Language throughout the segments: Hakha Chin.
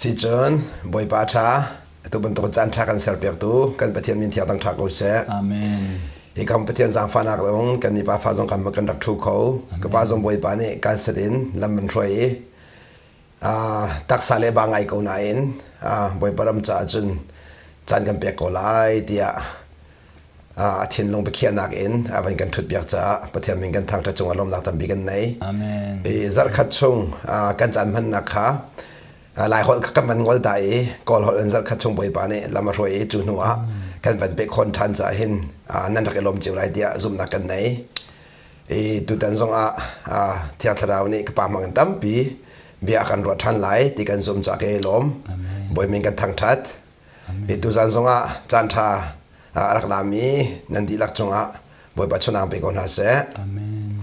Sicun Bawipa ṭha, atu bantuk caan ṭha kan serpiaktu kan Pathian min thiang thang ṭha ko seh. Amen. Hi kam Pathian zaangfahnak zong kan nih pa fa zong kan kan rak ṭhu kho. Ka pa zong Bawipa nih kan set in lam an hruai i taksa le ba ngai ko nain Bawipa ram caah cun caan kan pek ko lai tiah a thinlung biakhiahnak in a van kan ṭhutpiak caah Pathian min kan thangṭhat cungah lawmnak tampi kan nei. Amen. I zarhkhat chung kan caan hmannak kha Laiholh kha kan van ngol ta i Kawlholh in zarhkhat chung Bawipa nih lam a hruai i cu hnu ah kan van peh khawn ṭhan caah hin nan rak i lawm cio lai tiah zumhnak kan nei. I tutan zongah Thiang Thlarau nih ka pa hmang in tampi bia a kan ruah ṭhan lai ti kan zumh caah kan i lawm. Bawi min kan thangṭhat. I tuzan zongah caanṭha a rak lami nan dihlak cungah Bawipa chunang pe ko hna seh. Amen.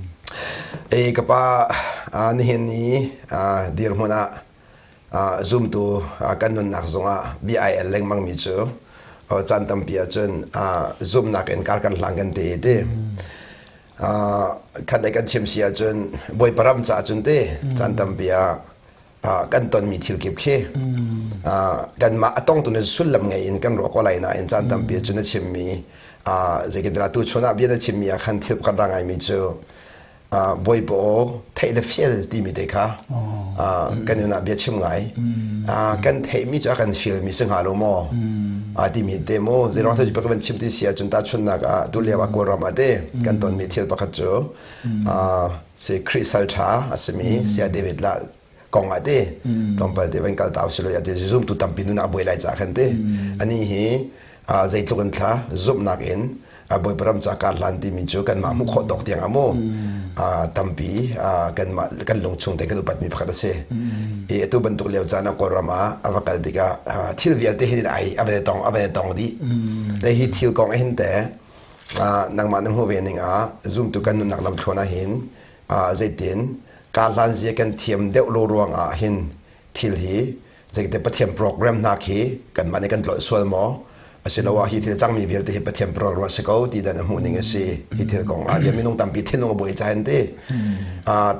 E ka pa nihin ni dirhmun ah zumtu kan nunnak zongah bia ai el lengmang mi cu caan tampi ahcun zumnak in kar kan hlang kan ti ti. Khat lei kan chim si ahcun Bawipa ram caah cun ti caan tampi ah kan tonmi thil kip khi kanmah a tongtu nih sullam ngei in kan ruah ko lai nain caan tampi cu na chimmi zeitintiah tu chun ah bia na chimmi ah khan thil pakhat ra ngaimi cu bawipa aw theih le fial timi te kha kan nun ah bia chim ngai kan theihmi cu a kan fialmi si hnga lo maw timi te mu zeiruang thil kan chim ti si ahcun tahchunhnak ah tu lio ah Kawlram ah te kan tonmi thil pakhat cu si Khrih sal ṭha a simi Saya David lah kong ah te tlawmpal te van kal ta usilo ya te zumtu tampi nun ah buai lai ca khan te ani hi zeitluk in thla zumhnak in Bawipa ram ca kar hlan timi cu kanmah hmuh khawh tawk tiang ah mu tampi kanmah kan lung chung te kan upatmi pakhat a si i atu bantuk lio caan ah Kawlram ah a va kal tikah thil vialte hin ai a van tong a van tong dih le hi thil kong hin te nangmah na hmuh ve ning ah zumtu kan nunnak lamthluan ah hin zeitin karhlan zia kan thiam deuh lo ruang ah hin thil hi zeite Pathian program hna khi kanmah nih kan tlolh sual maw asiloah hi thil cangmi vialte hi Pathian program a si ko ti dan a hmuh ning a si hi thil kong ah minung tampi thinlung a buai cahin ti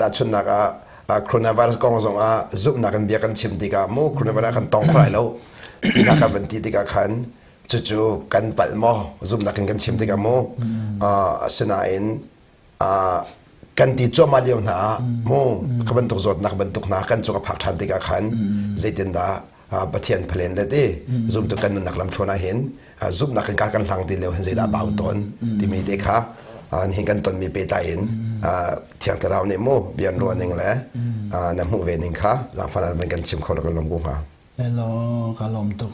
tahchunhnak ah coronavirus kong zong ah zumhnak in bia kan chim tikah mu coronavirus kan tong kho lai lo tinak kan van ti tikah khan cucu kan palh maw zumhnak in kan chim tikah mu asinain kan ti cuahmah lio hna ah mu kha bantuk zawtnak bantuk hna kan cung a phak ṭhan tikah khan zeitindah Pathian phalen le ti zumtu kan nunnak lamthluan ah hin zumhnak in kar kan hlang ti lio hin zeidah bau tawn timi te kha nihin kan tonmi pehtlai in Thiang Thlarau nih mu bian ruah ning le na hmuh ve ning kha zaangfahnak kan chim kho lo kan lawm ko hnga. Hello, ka lawm tuk.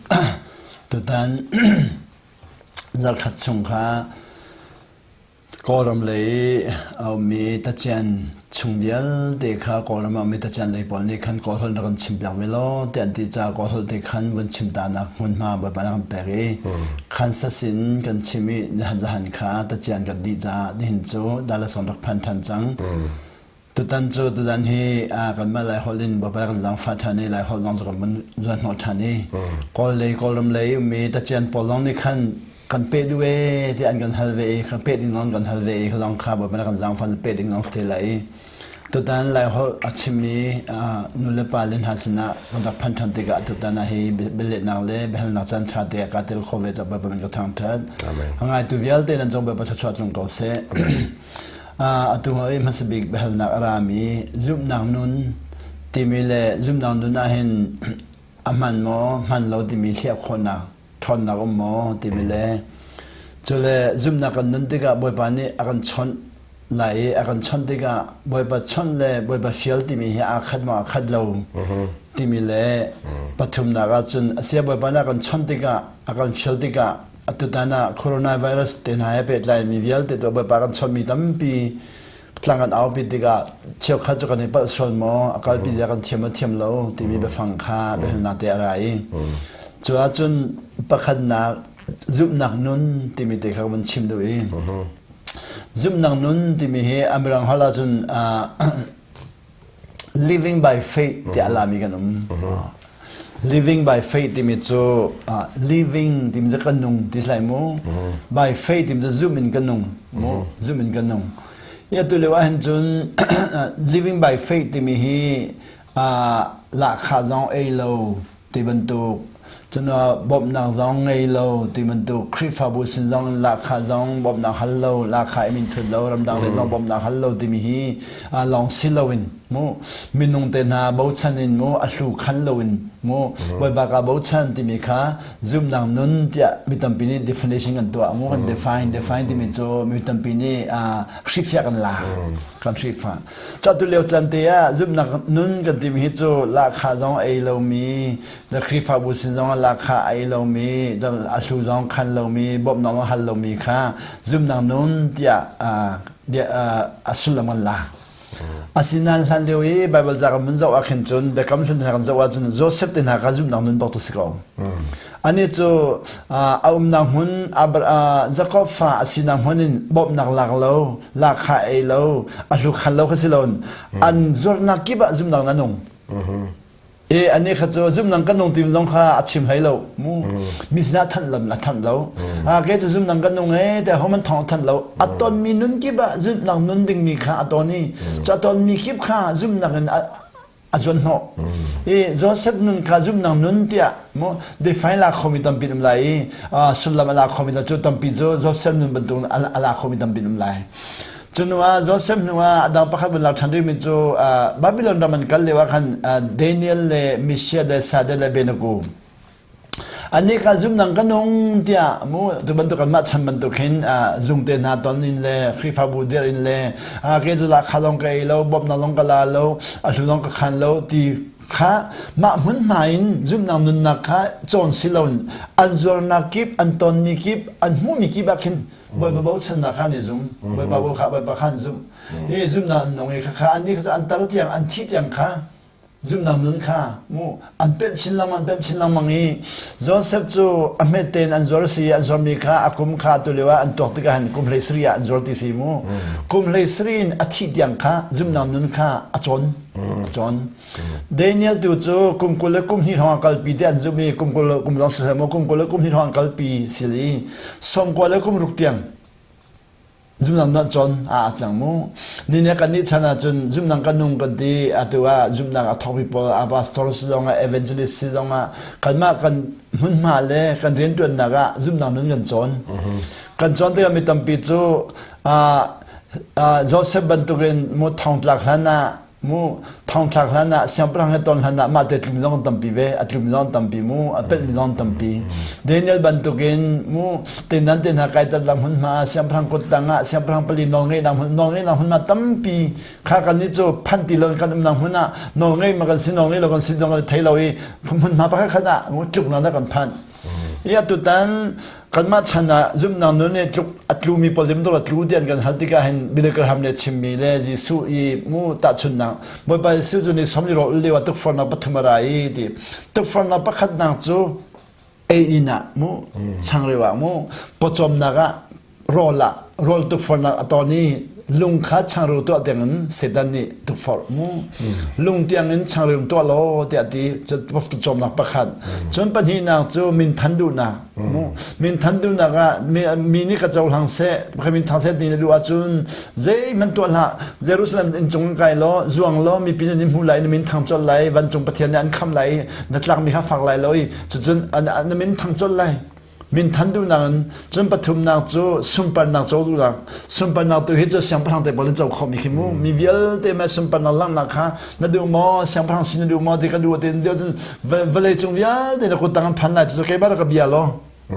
Tutan zarkhat chung kha Kawlram lei a ummi tacian chung vialte kha Kawlram a ummi tacian lei pawl nih khan Kawlholh na kan chim piak ve law tiah an ti caah Kawlholh te khan vun chim ta nak hmunhma Bawipa na kan pek i khan sasin kan chim i zahan kha tacian kan dih caah nihin cu Dallas rak phan ṭhan cang. Tutan cu tutan hi kanmah Laiholh in Bawipa kan zaangfah ṭhan i Laiholh zong cu kan vun zuanhnawh ṭhan i Kawl lei Kawlram lei ummi tacian pawl zong nih khan kan peh duh ee tiah an kan hal ve i kan peh ding zong kan hal ve i zong kha Bawipa kan zaangfah peh ding zong si te lai i tutan Laiholh a chimmi nu le pa le hna sinah kan rak phan ṭhan tikah tutan ah hi bialehnak le biahalnak caan ṭha te ah kaa tel kho ve cak Bawipa min ka thangṭhat. A ngaitu vialte nan cung Bawipa thluachuah tlung ko seh. Atu i hmasa bik biahalnak a rami zumhnak nun timi le zumhnak nun ahhin a hman maw hman lo timi hliah khawhnak ṭhawnnak um maw timi le cu le zumhnak kan nun tikah Bawipa nih a kan chawnh lai i a kan chawnh tikah Bawipa chawnh le Bawipa fial timi hi aa khat maw aa khat lo timi le pathumnak ahcun asia Bawipa nih a kan chawnh tikah a kan fial tikah Atutan ah coronavirus te hna he pehtlaimi vialte tu Bawipa kan chawnhmi tampi tlang kan aupi tikah cheukhat cu kan i palh sual maw a kalpi zia kan thiam maw thiam lo timi biafang kha biahalnak te a ra i cu ahcun pakhatnak zumhnak nun timi te kha kan chim duh i zumhnak nun timi hi a mirang holh ahcun Living by faith tiah a lami kan um. Living by faith timi cu living timi cu kan nung ti si lai mu. By faith timi cu zum in kan nung mu. Zum in kan nung. Ya tu lio ahhin cun living by faith timi hi lahkhah zong ei lo. ti bantuk cun bawmhnak zong ngei lo ti bantuk Khrihfabu sin zong in lahkhah zong bawmhnak hal lo lahkhah i minthut lo ramdang le zong bawmhnak hal lo timi hi lawng si loin mu minung te hna bochan in mu a hlu khan loin mu Bawipa ka bochan timi kha zumnak nun tiah mi tampi nih definition kan tuah mu kan define define timi cu mi tampi nih hrifiak kan la kan hrifa Cu lio caan te ah zumhnak nun kan timi hi cu lahkhah zong ei lomi, Khrihfabu sin zong ah lahkhah ei lomi, a hlu zong khan lomi, bawmhnak zong hal lomi kha zumhnak nun tiah a sullam kan lak. Asinain hlan lio i Baibal ca kan vun zoh ah khin cun Biakam Hlun hna kan zoh ahcun Joseph te hna kha zumhnak nun bak cu si ko. Anih cu a umnak hmun Jakob fa a sinak hmun in bawmhnak lak lo, lahkhah ei lo, a hlu khan lo kha si lo an zuarnak kip ah zumnak na nung. E ani kha cu zumnang kan nung tim zong kha a chim hlei lo mu mi sinah thanh lam la thanh lo a ke cu zumnang kan nung e te ho man thong thanh lo a ton mi nun kip ah zumnang nun ding mi kha a ton i cu a ton mi kip kha zumnak in a zuan hnawh i Joseph nun kha zumnak nun tiah mu define la khomi tampi um lai i sullam a la khomi cu tampi cu Joseph nun bantuk a la khomi tampi um lai cu hnu ah Joseph hnu ah adang pakhat vun lak ṭhan rihmi cu Babylon ram an kal lio ah khan Daniel le Mishael le Shadrach le Abednego Annih kha zumnang ka nung tiah mu tu bantuk kanmah chan bantuk hin zung te hna ton in le Khrihfabu dirh in le ke cu la kha zong ka ei lo bawmhnak zong ka la lo a hlu zong ka khan lo ti kha mah hmunhma in zumnak nunnak kha cawn si loin an zuarnak kip an tonmi kip an hmuhmi kip ah khin Bawipa bochannak kha an i zum Bawipa kha Bawipa kha an zumh hi zumnak an nung i khakha annih kha an tar tiang an thih tiang kha Zumhnak nun kha mu an pemh chin lengmang pemh chin lengmang i Joseph cu a hmet tein an zuar si an zuarmi kha a kum kha tu lio ah an tuak tikah hin kum hlei sarih ah an zuar ti si mu kum hlei sarih in a thih tiang kha zumhnak nun kha a cawn a cawn Daniel tu cu kum 20 le kum hnih hrawng a kalpi te an zumh i kum 20 kum zong si mu kum 20 le kum hnih hrawng an kalpi sil i 90 le kum ruk tiang Zumnang na con a cang mu. Ni ne kan nih chan ahcun zumnang kan nung kan ti atu ah zumnak a thawkmi pawl a pastor si zong ah evangelist si zong ah kanmah kan hmunhma le kan rianṭuannak ah zumnak nun kan cawn. Kan cawn tikah mi tampi cu Joseph bantukin mu thongtlak hlan ah mu thongthlak hlan ah siangpahrang he ton hlan ah mah te tlum zong tampi ve a tlum zong tampi mu a pelh mi zong tampi Daniel bantukin mu tenan te hna kai tat lang hun ma siangpahrang kut tang ah siangpahrang pali nawl ngei nang hun nawl ngei nang hun ma tampi kha kan ni cu phan ti lo kan um nang hun ah nawl ngei ma kan si nawl ngei lo kan si dong kan thei lo i hmun ma pakhat khat ah mu tluk na kan phan I atutan kanmah chan ah zumhnak nun i tluk a tlumi pawl zeibantuk a tlu ti an kan hal tikah hin Billy Graham le chimmi le Jesuh i mu tahchunhnak Bawipa Jesuh cu ni sawm li rawl ul lio ah tukforhnak pathum a ra i ti tukforhnak pakhatnak cu ei inn ah mu changreu ah mu pawcawmnak ah rawl ah rawl tukforhnak a ton i lung kha changreu tuah tiangin Satan nih tukforh mu lung tiangin changreu tuah law tiah ti cawmnak pakhat cun pahnihnak cu minthan duhnak mu minthan duhnak ah mi nih ka cohlang seh ka min thang seh ti na duh ahcun zeihmanh tuah hlah Jerusalem inn cung kai law zuang law mipi nih hmu lai na min thang colh lai vancung Pathian nih an kham lai na tlakmi kha fak lai lo i cucun na min thang colh lai Minthan duhnak in cun pathumnak cu sunparnak co duhnak sunparnak tu hi cu siangpahrang te pawl in co khawhmi khi mu mi vialte mah sunparnak langhnak kha na duh maw siangpahrang si na duh maw ti ka duh ti deuh cun vawlei cung vialte na kut tang an phan lai cu keimah ka bia law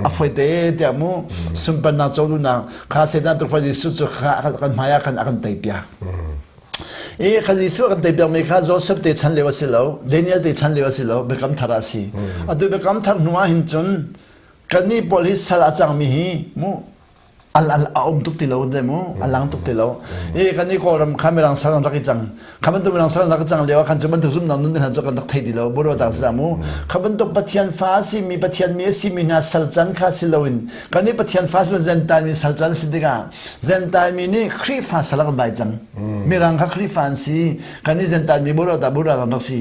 a foi te tiah mu sunparnak co duhnak kha Satan tukfa Jesuh cu kha kan hmai ah khan a kan tei piak I kha Jesuh kan teipiakmi kha Joseph te chan lio a si lo, Daniel te chan lio a si lo, Biakam Thar ah a si. Atu Biakam Thar hnu ah hin cun kannih pawl hi sal a cangmi hi mu al al a um tuk ti lo le mu a lang tuk ti lo. I kannih Kawlram kha mirang sal an rak i cang. Kha bantuk mirang sal an rak i cang lio ah khan cu bantuk zumnak nun hna cu kan rak thei ti lo. Buro tang si mu. Kha bantuk Pathian fa a simi Pathian mi a simi hna sal can kha si loin kannih Pathian fa si lo Gentile mi sal can si tikah Gentile mi nih Khrihfa sal an vai cang. Mirang kha Khrihfa an si. Kan i Gentile mi bura ta bura kan rak si.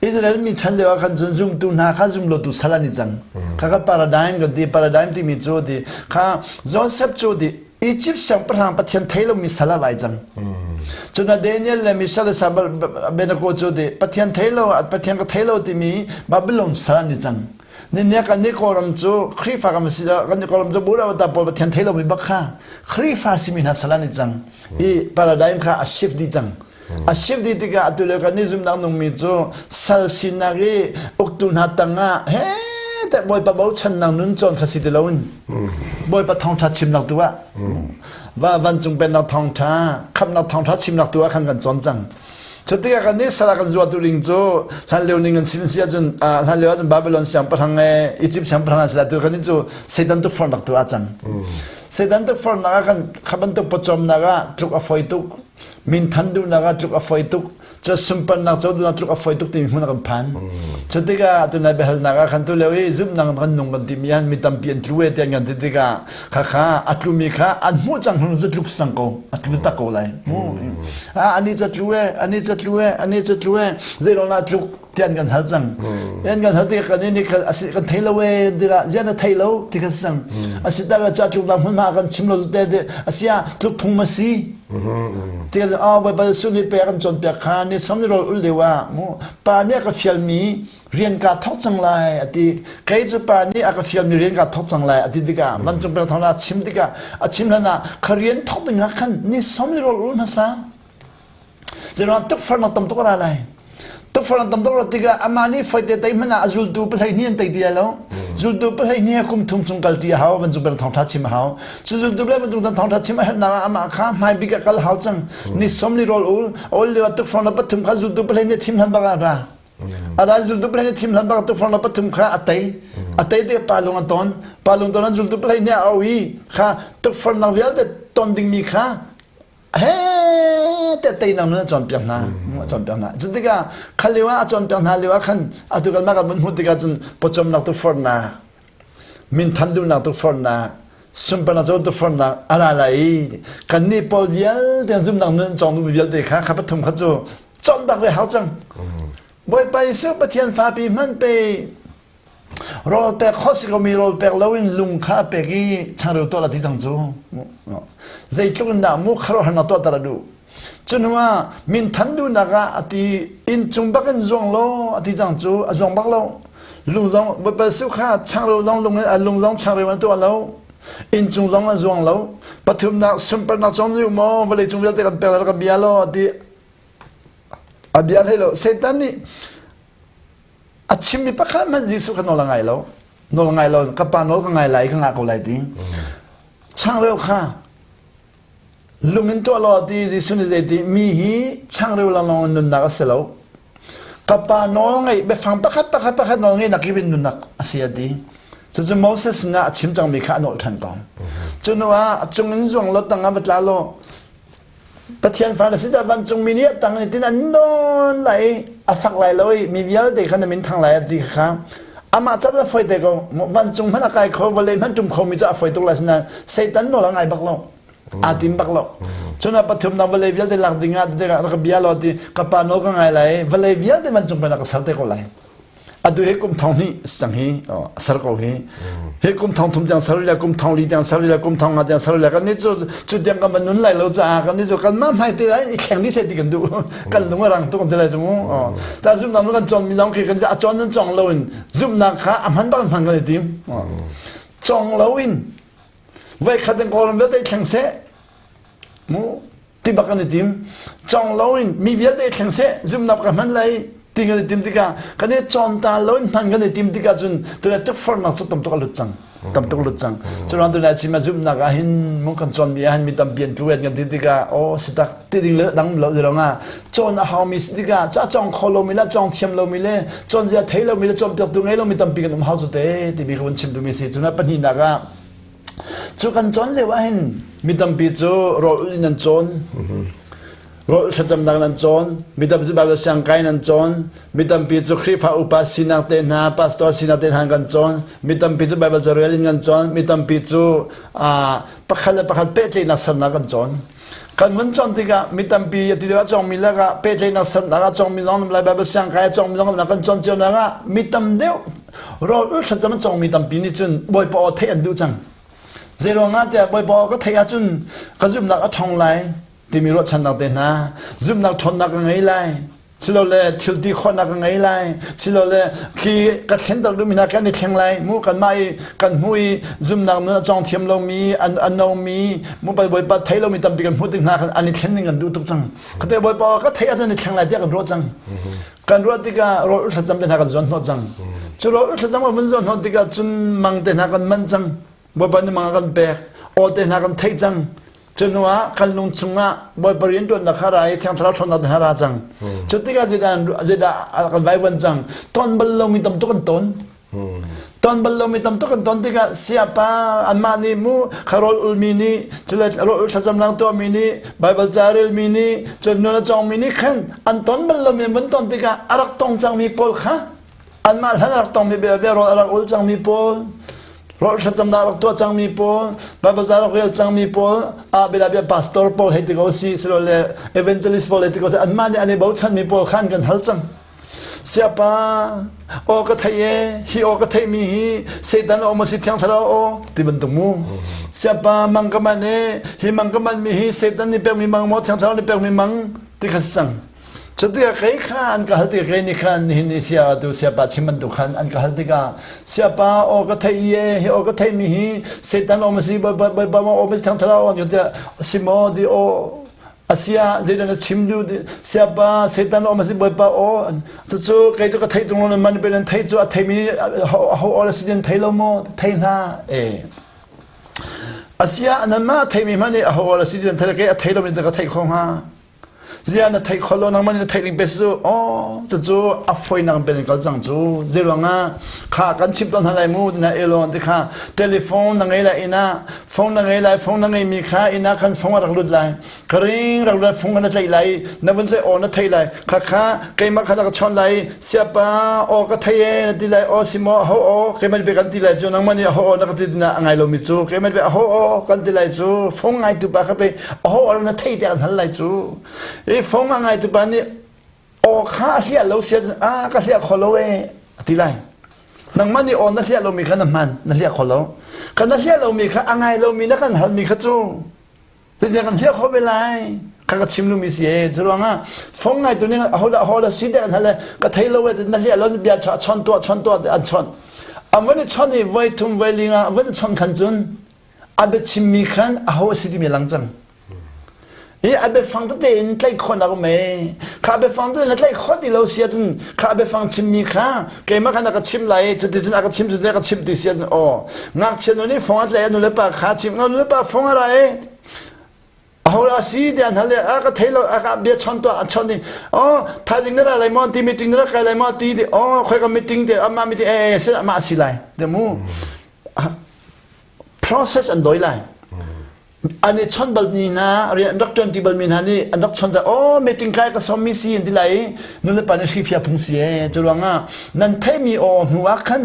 Israel mi chan lio ah khan cun zumtu hna kha zumlotu sal an i cang. Kha kha paradigm kan ti. Paradigm timi cu ti kha Joseph cu ti. Egypt siangpahrang Pathian thei lomi sal ah vai cang. Cun Daniel le Mishael le Abednego cu Pathian thei lo Pathian ka thei lo timi Babylon sal an i cang. Ninia kan ni Kawlram cu Khrihfa kan si kan ni Kawlram cu Buddha ta pawl Pathian thei lomi bak kha Khrihfa simi hna sal an i cang. I paradigm kha a shift dih cang. A shift dih tikah atu lio kan ni zumnak nungmi cu sal sinak i uktu hna tangah he te Bawipa bochannak nun cawn kha si ti loin Bawipa thawngṭha chimnak tu ah va vancung pennak thawngṭha khamhnak thawngṭha chimnak tu ah khan kan cawn cang. Cutikah kan nih sal ah kan zuatu ding cu hlanlio ning an sim si ahcun hlanlio ahcun Babylon siangpahrang le Egypt siangpahrang an si tu kan nih cu Satan tukforhnak tu ah cang. Satan tukforhnak ah kan kha bantuk pawcawmnak ah tluk a fawi tuk minthan duhnak ah tluk a fawi tuk cu sunparnak co duhnak tluk a fawi tuk timi hmun ah kan phan. Cu tikah tunai biahalnak ah khan tu lio i zumhnak kan nung kan timi han mi tampi an tlu e tiah kan ti tikah khakha a tlumi kha an hmuh cang hnu cu tluk sang ko a tlu tak ko lai. Ani ca tlu e ani ca tlu e ani ca tlu e zeilong lah tluk tian kan hal cang tian kan hal tik kan ni kan asi kan thei lo e tikah zian na thei lo ti kha sang asi tak ca tluk na hmun ma kan chim lo te te asia tluk phung ma si ti kan ah Baibal su ni pe kan cawn piak kha ni som ni rol ul lewa mu pa nih a ka fial mi rian ka thok cang lai ati kei cu pa nih a ka fial mi rian ka thok cang lai ati tikah vancung peng thong la chim tikah a chim hlan ah kha rian thok ding ah khan ni som ni rol ul hmasa Zeiruang tukforhnak tam tuk a ra lai. Tukforhnak tam tuk ra tikah amah nih foite tei hmanh ah a zultu pahlei hnih an tei ti lai lo. Zultu pahlei hnih kum thum chung kal ti a hau, vancung peng thawngṭha chim a hau. Cu zultu le vancung thawngṭha chim a herhnak ah amah kha hmai bik ah kal hau cang. Ni som ni rawl ul, ol lio ah tukforhnak pathum kha zultu pahlei nih thim hlan bak ah ra. A ra zultu pahlei nih thim hlan bak tukforhnak pathum kha a tei. A tei te pa lung a ton. Pa lung ton an zultu pahlei nih a au i kha tukforhnak vialte ton dingmi kha he te teinak nun a cawnpiak hna a cawnpiak hna cu tikah kha lio ah a cawnpiak hna lio ah khan atu kan mah kan vun hmuh tikah cun pawcawmnak tu fornak minthan duhnak tu fornak sunparnak cu tu fornak a ra lai i kan nih pawl vialte zumnak nun cawng duhmi vialte kha kha pathum kha cu cawn bak ve hau cang Bawipa Jesuh Pathian fapi hman pe Rawl pek khawh si komi rawl pek loin lung kha a pek i changreu tuah la ti cang cu. Zeitluk in dah mu khuaruahharnak tuahter a duh. Cu hnu ah minthan duhnak ah a ti inn cung bak in zuang law a ti cang cu a zuang bak lo. Lung zong Bawipa Jesuh kha changreu zong lung in lung zong changreu in a tuah lo. Inn cung zong a zuang lo. Pathumnak sunparnak cong yu maw vawlei cung vialte kan pek la ka bia law a ti. A bia hlei lo. Satan nih a chimmi pakhat hmanh Jesuh kha nawl a ngai lo nawl ngai lo ka pa nawl ka ngai lai ka ngah ko lai ti changreu kha lung in tuah law ti Jesuh nih zeiti mi hi changreu lawnglawng in nunnak a si lo ka pa nawl ngaih biafang pakhat pakhat pakhat nawl ngeih nak in nunnak a si a ti cucu Moses sinah a chim cangmi kha a nolh ṭhan ko cu hnu ah a cung in zuang law tang ah va tla law Pathian fa na si caah vancungmi nih a tang in tin an nawn lai i a fak lai lo i mi vialte kha na min thang lai a ti kha amah ca cu a foi te ko vancung hmanh a kai kho vawlei hmanh ṭum khomi cu a foi tuk lai sinain Satan nawl a ngai bak lo aa tim bak lo cun a pathumnak vawlei vialte lak ding ah tikah ka bia law ti ka pa nawl ka ngai lai vawlei vialte vancung pen a ka ser te ko lai atu hi kum thong hnih cang hi ser ko hi hi kum thong thum tiang ser le kum thong li tiang ser le kum thong nga tiang ser le kan ni cu cu tiang kan van nun lai lo caah kan ni cu kan mah hmai te lai i thleng dih se ti kan duh kan lung a rang tuk ti lai cu mu ta zumnak nu kan cawn mi zong khi kan a cawn nan cawng lo in zumnak kha a hman bak hman kan i tim cawng lo in voi khat in kawlram vialte thleng seh mu ti bak kan i tim cawng loin mi vialte thleng seh zumnak ka hman lai ti kan i tim tikah kan i cawn ta loin hman kan i tim tikah cun tunai tukforhnak cu tam tuk a lut cang tam tuk lut cang curuang tunai chim a zumnak ah hin mung kan cawn mi ah hin mi tampi an tlu kan ti tikah aw si tak ti ding le dang lo zirong ah cawn a hau mi si tikah ca cawng kho lo mi le cawng thiam lo mi le cawn zia thei lo mi le cawnpiak tu ngei lo mi tampi kan um hau cu te timi ka vun chim duhmi si cuna pahnihnak ah Cu kan cawn lio ahhin mi tampi cu rawl in an cawn. Rawl thlacamnak nan cawn, mi tampi cu Bible siangkai nan cawn, mi tampi cu Khrihfa upa sinak te hna, pastor sinak te hna kan cawn, mi tampi cu Bible carel in kan cawn, mi tampi cu pakhat le pakhat pehtlaihnak sernak kan cawn. Kan vun cawn tikah mi tampi ati lio a cawngmi lakah pehtlaihnak sernak a cawngmi zong lai Bible siangkai a cawngmi zong kan cawn cio nak ah mi tam deuh rawl ul thlacam a cawngmi tampi nih cun Bawipa aw theih an duh cang. Zei ruangah tiah Bawipa aw ka theih ahcun ka zumhnak a ṭhawng lai timi ruahchannak te hna, zumhnak ṭhawnnak ka ngei lai, silole thil ti khawhnak ka ngei lai, silole khi ka thlenter duhmi hna kan i thleng lai, mu kanmah i kan hmuh i zumhnak nun a cawng thiam lomi, an a nomi, mu Bawipa thei lomi tampi kan hmuh tik hna khan an i thlen ding kan duh tuk cang. Kate Bawipa ka theih ahcun i thleng lai tiah kan ruah cang. Kan ruah tikah rawl thlacam te hna kan zuan hnawh cang. Cu rawl thlacam kan vun zuan hnawh tikah cun mang te hna kan manh cang. Bawipa nih mang a kan pek. Aw te hna kan theih cang. Cu hnu ah kan lung chungah Bawipa rianṭuannak kha ra i Thiang Thlarau ṭhawnnak te hna ra cang. Cu tikah zeidah zeidah kan vaivuan cang. Ton bal lomi tam tuk kan ton. Ton bal lomi tam tuk kan ton tikah siapa anmah nih mu kha rawl ulmi nih cule rawl ul thlacam lang tuahmi nih Bible ca relmi nih cun nun a cawngmi nih khan an ton bal lomi an vun ton tikah a rak tong cangmi pawl kha anmah hlan a rak tongmi bia bia rawl a rak ul cangmi pawl rawl thlacamnak rak tuah cangmi pawl Bible ca rak rel cangmi pawl ah bia bia pastor pawl hei ti ko si silole evangelist pawl hei ti ko si anmah nih an i bochanmi pawl khan kan hal cang Siapa aw ka theih e hi aw ka theihmi hi Satan aw maw si Thiang Thlarau aw ti bantuk mu. Siapa mang ka man e hi mang ka man mi hi Satan nih pekmi mang maw Thiang Thlarau nih pekmi mang ti kha si cang. Cutikah kei kha an ka hal tikah kei nih khan nihin ni sia tu siapa chim bantuk khan an ka hal tikah siapa aw ka theih e hi aw ka theihmi hi Satan aw maw si Bawipa maw aw maw si Thiang Thlarau aw tiah si maw ti aw Asia zeidah na chim duh siapa Satan aw ma si Bawipa aw cucu kei cu ka theih tung lo man pe nan thei cu a theimi ho aw si nan thei lo maw thei hlah e Asia nan ma theimi hmanh nih a ho aw si nan thei kei a thei lo mi ka theih kho hnga zia na theih kho lo nangmah nih na theih ning pe cu aw cucu a foinak pen kal cang cu zei ruangah kha kan chim tawn hna lai mu na elon ti kha telephone na ngei lai ina phone na ngei lai phone na ngei mi kha ina khan phone a rak lut lai ka ring rak lut phone na tlaih lai na vun sai aw na thei lai kha kha keimah kha na ka chon lai siapa aw ka thei e na ti lai aw simo ho aw keimah be kan ti lai cu nangmah nih ho aw na ka ti na ngai lo mi cu keimah be ho aw kan ti lai cu phone ngai tu pa kha pe ho aw na thei te kan hal lai cu i phone a ngai tu pa nih aw kha a hliah lo sia a ka hliah kho lo e a ti lai nangmah nih aw na hliah lomi kha na hman na hliah kho lo kan na hliah lomi kha a ngai lomi na kan halmi kha cu Zeitin kan hliah kho ve lai kha ka chim lumi si e cu ruangah fong ngai tu ning aho dah aho dah si te kan hal le ka thei lo e na hliah lo bia chon tuah chon tuah an chon an van i chon i voi thum voi linga van i chon khan cun a biachimmi khan aho a si timi lang cang i a biafang tete in tlaih khawhnak um e kha a biafang tete na tlaih khawh ti lo si ahcun kha a biafang chimmi kha keimah khan a ka chim lai i cuti cun a ka chim cuti a ka chim ti si ahcun aw ngakchia nu nih fong a tlaih a nu le pa kha chim nu le pa fong a ra e aho a si tiah an hal le a ka thei lo a ka bia chon tuah a chon i oh thaizing na ra lai maw ti meeting na ra kai lai maw ti ti oh khoi ka meeting te amah meeting e e amah si lai te mu process an doi lai an i chon bal mi hna rian an rak ṭuan ti bal mi hna nih an rak chon zai oh meeting kai ka sawm mi si an ti lai i nu le pa nih hrifia phung si e cu ruangah nan theimi aw hnu ah khan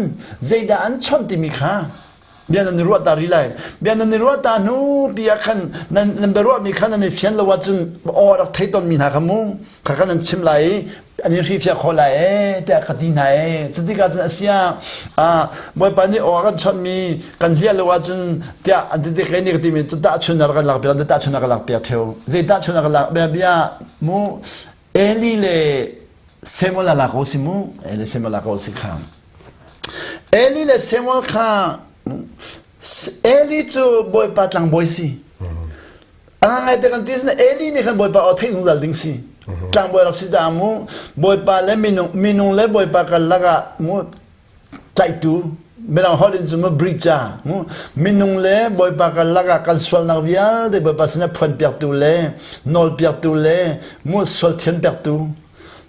zeidah an chon timi kha bia nan i ruah ta ri lai bia nan i ruah ta hnu pi ah khan nan nan biaruah mi kha nan i fian lo ahcun aw rak thei ton mi hna kha mu kha kha nan chim lai i an in hrifia kho lai e tiah ka ti hna e cutikah cun asia ah bawipa nih aw a kan chawnhmi kan hliah lo ahcun tiah an ti tik nih ka timi cu tahchun a kan lak piak tahchun a kan lak piak theo zei tahchun a kan lak bia bia mu Eli le Samuel a lak ko si mu Eli Samuel a ko si kha Eli le Samuel kha Eli cu bawipa tlangbawi si A ngai te kan ti sin Eli nih khan Bawipa aw theih zungzal ding si. Tlangbawi rak si caah mu Bawipa le minung minung le Bawipa karlak ah mu tlaihtu mirang holh in cu mu bridge mu minung le Bawipa karlak ah kan sualnak vialte Bawipa sinah phuanpiaktu le nawlpiaktu le mu sual thianpiaktu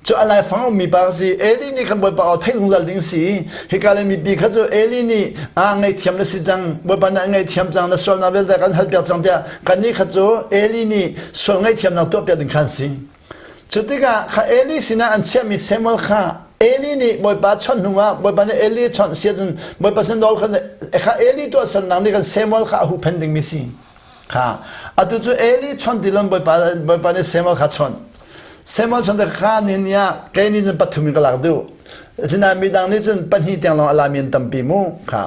Cu a laifang ummi pa ka si. Eli nih khan Bawipa aw theih zungzal ding si. Hika le mipi kha cu Eli nih a ngaihthiam na si cang, Bawipa nih a ngaihthiam cang, na sualnak vialte kan halpiak cang tiah kannih kha cu Eli nih sual ngaihthiamnak tuahpiak ding khan si. Cu tikah kha Eli sinah an chiahmi Samuel kha Eli nih Bawipa chawnh hnu ah Bawipa nih Eli chawnh si ahcun Bawipa sin nawl kha kha Eli tuahsernak nih kan Samuel kha a huhphenh dingmi si. Kha atu cu Eli chawnh ti lon Bawipa Bawipa nih Samuel kha chawnh. Samuel chawnh kha ni ni ah kei nih cun pathum in ka lak duh. Asinain midang nih cun pahnih tiang lawng a lami an tampi mu kha.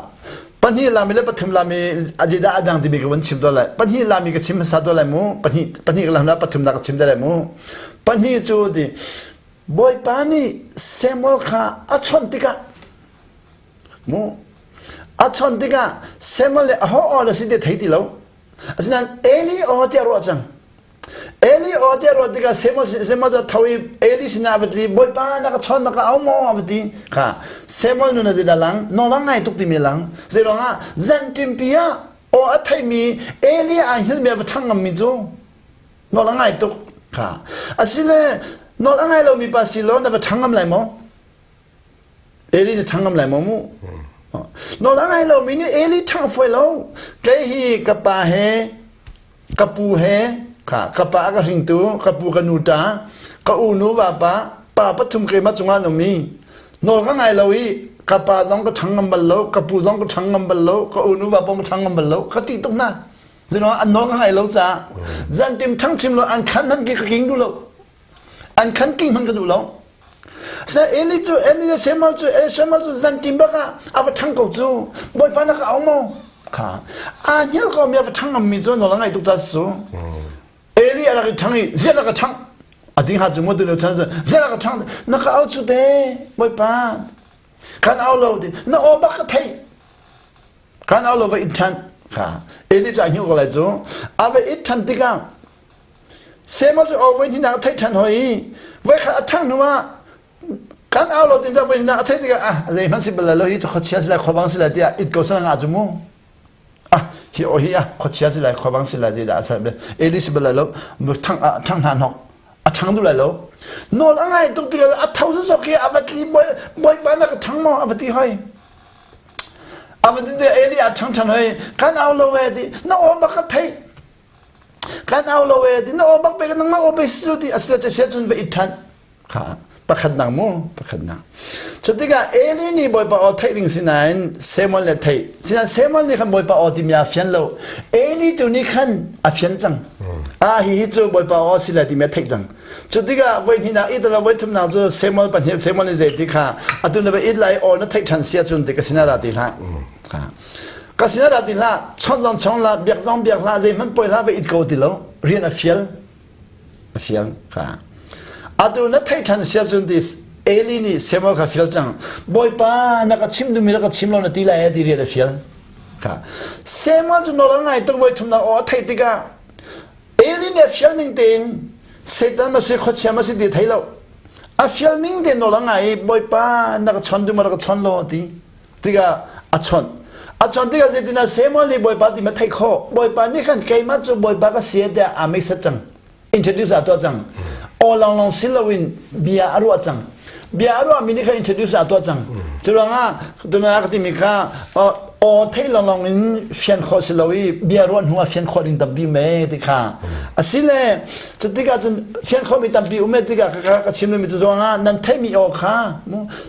Pahnih lami le pathum lami ajidah adang timi ka vun chim to lai. Pahnih lami ka chim hmasa to lai mu. Pahnih pahnih ka lam la pathum na ka chim te lai mu. Pahnih cu ti Bawipa nih Samuel kha a chawnh tikah mu a chawnh tikah Samuel le aho aw na si ti thei ti lo. Asinain Eli aw tiah ruah cang. Eli aw tiah ruah tikah Samuel Samuel cu tho i Eli sinah a va ti Bawipa na ka chawn na ka au maw a va ti kha Samuel nun a zeidah lang nawlang ngai tuk timi lang zeiruangah zanṭimpi ah aw a theimi Eli aa hngilmi a va ṭhang ngammi cu nawl a ngai tuk kha asile nawl a ngai lomi pa si law na va ṭhang ngam lai maw Eli na ṭhang ngam lai maw mu nawl a ngai lomi nih Eli ṭhang fawi lo kei hi ka pa he ka pu he kha ka pa a ka hringtu ka pu ka nu ta ka u nu vapa pa pathum keimah cungah an um i nawl ka ngai lo i ka pa zong ka ṭhang ngam bal lo ka pu zong ka ṭhang ngam bal lo ka u nu vapa ka ṭhang ngam bal lo ka ṭih tuk hna Zeruang an nawl ka ngai lo caah zantim ṭhang chim lo an khan hmanh ki ka king duh lo an khan king hmanh ka duh lo Se Eli cu Eli le Samuel cu Samuel cu zantim bak ah a va ṭhang ko cu Bawipa na ka au maw kha aa hngilh ko mi a va ṭhang ngammi cu nawl a ngaih tuk ca su Eli a rak i ṭhang i ziah na ka ṭhang a ding ha cu maw tu lio chan ziah na ka ṭhang na ka au cu te Bawipa kan au lo ti na aw bak ka theih kan au lo va it ṭhan kha Eli cu a hngilh ko lai cu a va it ṭhan tikah Samuel cu voi hnih a theih ṭhan hoi i voikhat a ṭhang hnu ah kan au lo tin voi hnih a theih tikah ah zei hmanh si bal lo hi cu khuachia si lai khuabang si lai tiah it ko sana nga cu mu ah hi o hi ah khuachia si lai khuabang si lai ti dah sa Eli si bal lo ṭhang ṭhang hna hnok a ṭhang duh lai lo nawl a ngai tuk tikah a tho sawsawk hi a va tli bawipa na ka ṭhang maw a va ti hoi a va ti Eli a ṭhang ṭhan hoi kan au lo e ti na aw bak ka theih kan au lo e ti na aw bak pe ka nangmah aw pe si cu ti asile te sia cun va it ṭhan kha pakhatnak mu pakhatnak cutikah Eli nih Bawipa aw theih ding sinain Samuel le theih sinain Samuel nih khan Bawipa aw timi a fian lo Eli tu nih khan a fian cang ah hi hi cu Bawipa aw si lai timi a theih cang cutikah voi hnihnak it lo voi thumnak cu Samuel pahnih Samuel nih zei ti kha atu na va it lai aw na theih ṭhan sia cun ti ka sinah ra ti hlah Ka sinah dah ti hlah, chawnh zong chawng hlah, biak zong biak hlah, zeihmanh poi hlah va it ko ti lo. Rian a fial. A fial. Kha. Atu na thei ṭhan sia cun ti Eli nih Samuel kha fial cang. Bawipa na ka chim duhmi na ka chim lo na ti lai ti rian a fial. Kha. Samuel cu nawl a ngai tuk voi thumnak aw a theih tikah Eli nih a fial ning tein Satan ma si khuachia ma si ti thei lo. A fial ning tein nawl a ngai i Bawipa na ka chon duh ma na ka chon lo ti. Tikah a chawnh. A chawnh tikah zeitinah Samuel nih Bawipa ti ma theih khawh. Bawipa nih khan keimah cu Bawipa ka si tiah aa meisat cang. Introduce a tuah cang. Aw lawnglawng si loin bia a ruah cang. Bia a ruahmi nih khan introduce a tuah cang. Cu ruangah tunah ka timi kha aw theih lawnglawng in fian khawh si lo i bia ruah hnu ah fian khawh ding tampi me ti kha. Asile cutikah cun fian khawhmi tampi um e tikah ka ka chim mi cu ruangah nan theihmi aw kha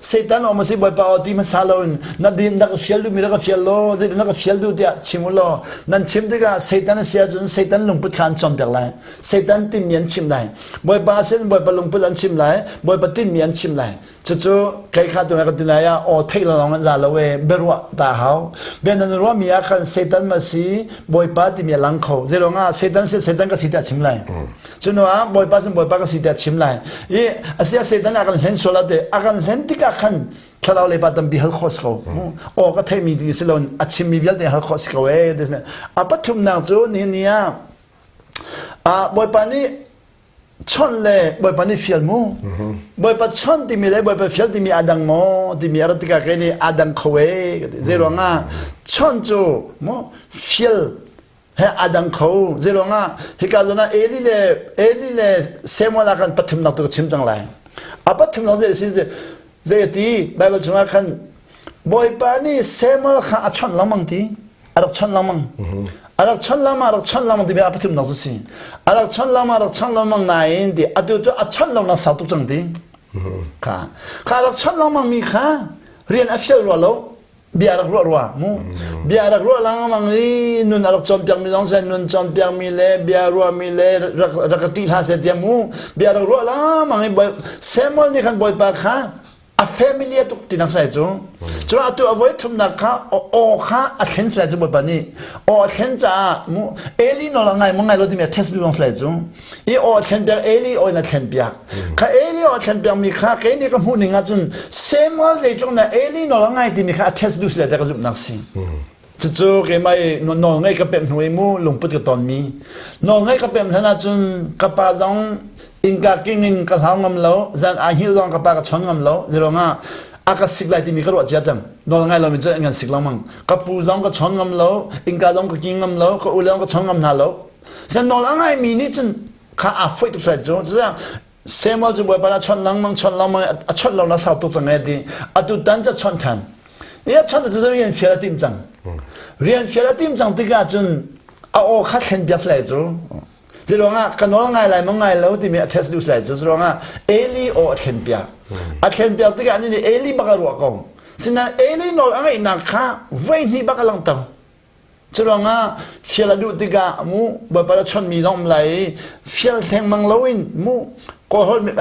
Satan aw ma si Bawipa aw ti hmasa loin na din na ka fial duhmi na ka fial law zei na ka fial duh tiah chim u law nan chim tikah Satan a si ahcun Satan lungput kha an cawnpiak lai Satan tinmi an chim lai Bawipa sin Bawipa lungput an chim lai Bawipa tinmi an chim lai cucu kei kha tu na ka ti lai ah aw theih lawng an za lo e biaruah ta hau bia nan ruahmi ah khan Satan ma si Bawipa timi a lang kho zeiruang ah Satan si Satan ka si tiah chim lai Cunu ah Bawipa sin Bawipa ka si tiah chim lai. I asia Satan a kan hlen sual ate a kan hlen tikah khan thlarau le pa tampi hal khawh si ko. Aw ka theimi ti si loin a chimmi vialte hal khawh si ko ee. A pathumnak cu nihin ni ah Bawipa nih chawnh le Bawipa nih fial mu. Bawipa chawnh timi le Bawipa fial timi aa dang maw timi a rat tikah kei nih aa dang kho ee. Zei ruangah chawnh cu mu fial he a dang kho zeiruangah hika zawn ah Eli le Eli le Samuel ah khan pathumnak tu ka chim cang lai a pathumnak zei si zei ti Bible chungah khan Bawipa nih Samuel kha a chawnh lengmang ti a rak chawnh lengmang a rak chawnh lengmang a rak chawnh lengmang timi a pathumnak cu si a rak chawnh lengmang a rak chawnh lengmang nain ti atu cu a chawnh lonak sau tuk cang ti kha kha a rak chawnh lengmang mi kha rian a fial rua lo bia rak ruah rua mu bia rak ruah lengmang i nun a rak cawnpiak mi zong seh nun cawnpiak mi le bia ruah mi le rak rak ka ṭih hlah seh tiah mu bia rak ruah lengmang i Samuel nih khan Bawipa kha. A familiar tuk tinak sai cu. Cun atu a voi thumnak kha aw kha a thlen sai cu Bawipa nih. Aw a thlen caah mu Eli nawl a ngai maw ngai lo timi a test duh zong sai cu. I aw a thlen piak Eli aw in a thlen piak. Kha Eli aw a thlen piak mi kha kei nih ka hmuh ning ahcun Samuel zeitluk na Eli nawl a ngai timi kha a test duh sile te ka zumhnak si. Cucu keimah i nawlngaih ka pemh hnu i mu lungput ka tonmi. Nawlngaih ka pemh hlan ahcun ka pa zong innka king in ka hlau ngam lo, zan aa hngilh zong ka pa ka chawn ngam lo. Zeiruangah a ka sik lai timi ka ruah cia cang. Nawlngai lomi cu an kan sik lengmang. Ka pu zong ka chawn ngam lo, innka zong ka king ngam lo, ka u zong ka chawn ngam hna lo. San nawl a ngaimi nih cun kha aa foih tuk sai cu. Cucaah Samuel cu Bawipa nih a chawnh lengmang chawnh lengmang a chawnh lo na sau tuk cang e ti atu tan cu a chawnh than i a chawnh cu rian fial a tim cang rian fial a tim cang tikah cun a aw kha thlen piak lai cu Zeiruangah ka nawl ngai lai maw ngai lo timi a test duh lai cu ruangah Eli aw a thlen piak a thlen piak tikah nih Eli bak a ruah ko sinain Eli nawl a ngeihnak kha voi hnih bak a langhter Curuangah fial a duh tikah mu Bawipa a chawnhmi zong um lai i fial thengmang loin mu Kawlholh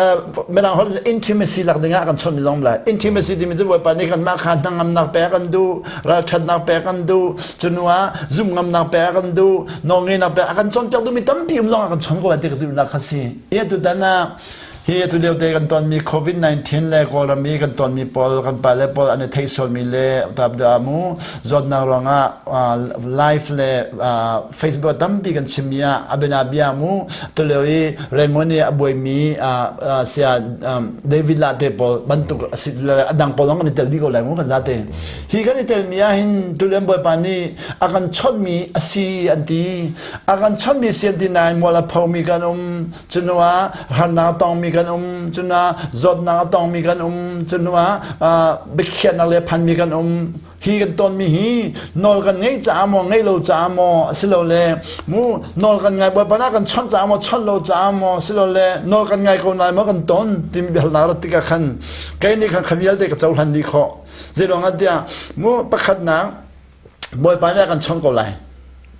Mirang holh intimacy lak dingah kan chawnhmi zong um lai. Intimacy timi cu Bawipa nih kanmah kha hnangamnak pek kan duh, ralṭhatnak pek kan duh, cunu ah zumhngamnak pek kan duh, nawlngeihnak pek a kan cawnpiak duhmi tampi um zong a kan chawn ko lai ti ka duhnak kha si. I atutan ah Hi atu lio te kan tonmi COVID-19 le Kawlram i kan tonmi pawl kan pale pawl an i theih sualmi le mu zawtnak ruangah live le Facebook tampi kan chimmi ah abena bia mu tulio i Raymond i a buaimi sia David la te pawl bantuk a dang pawl zong kan i tel dih ko lai mu kan zate hi kan i telmi ah hin tulian bawipa nih a kan chonhmi a si an ti a kan chonhmi si an ti nain mual a phomi kan um Cunuah harnak a tongmi kan um, cunuah zawtnak a tongmi kan um, cunuah biakhiahnak le phanmi kan um. Hi kan tonmi hi nawl kan ngeih caah maw ngeih lo caah maw asilole mu nawl kan ngai bawipa na kan chawnh caah maw chawnh lo caah maw asilole nawl kan ngai ko nain maw kan ton timi biahalnak rat tikah khan kei nih khan kha vialte ka cohlan dih khawh. Zeiruangah tiah mu pakhatnak Bawipa nih a kan chawnh ko lai.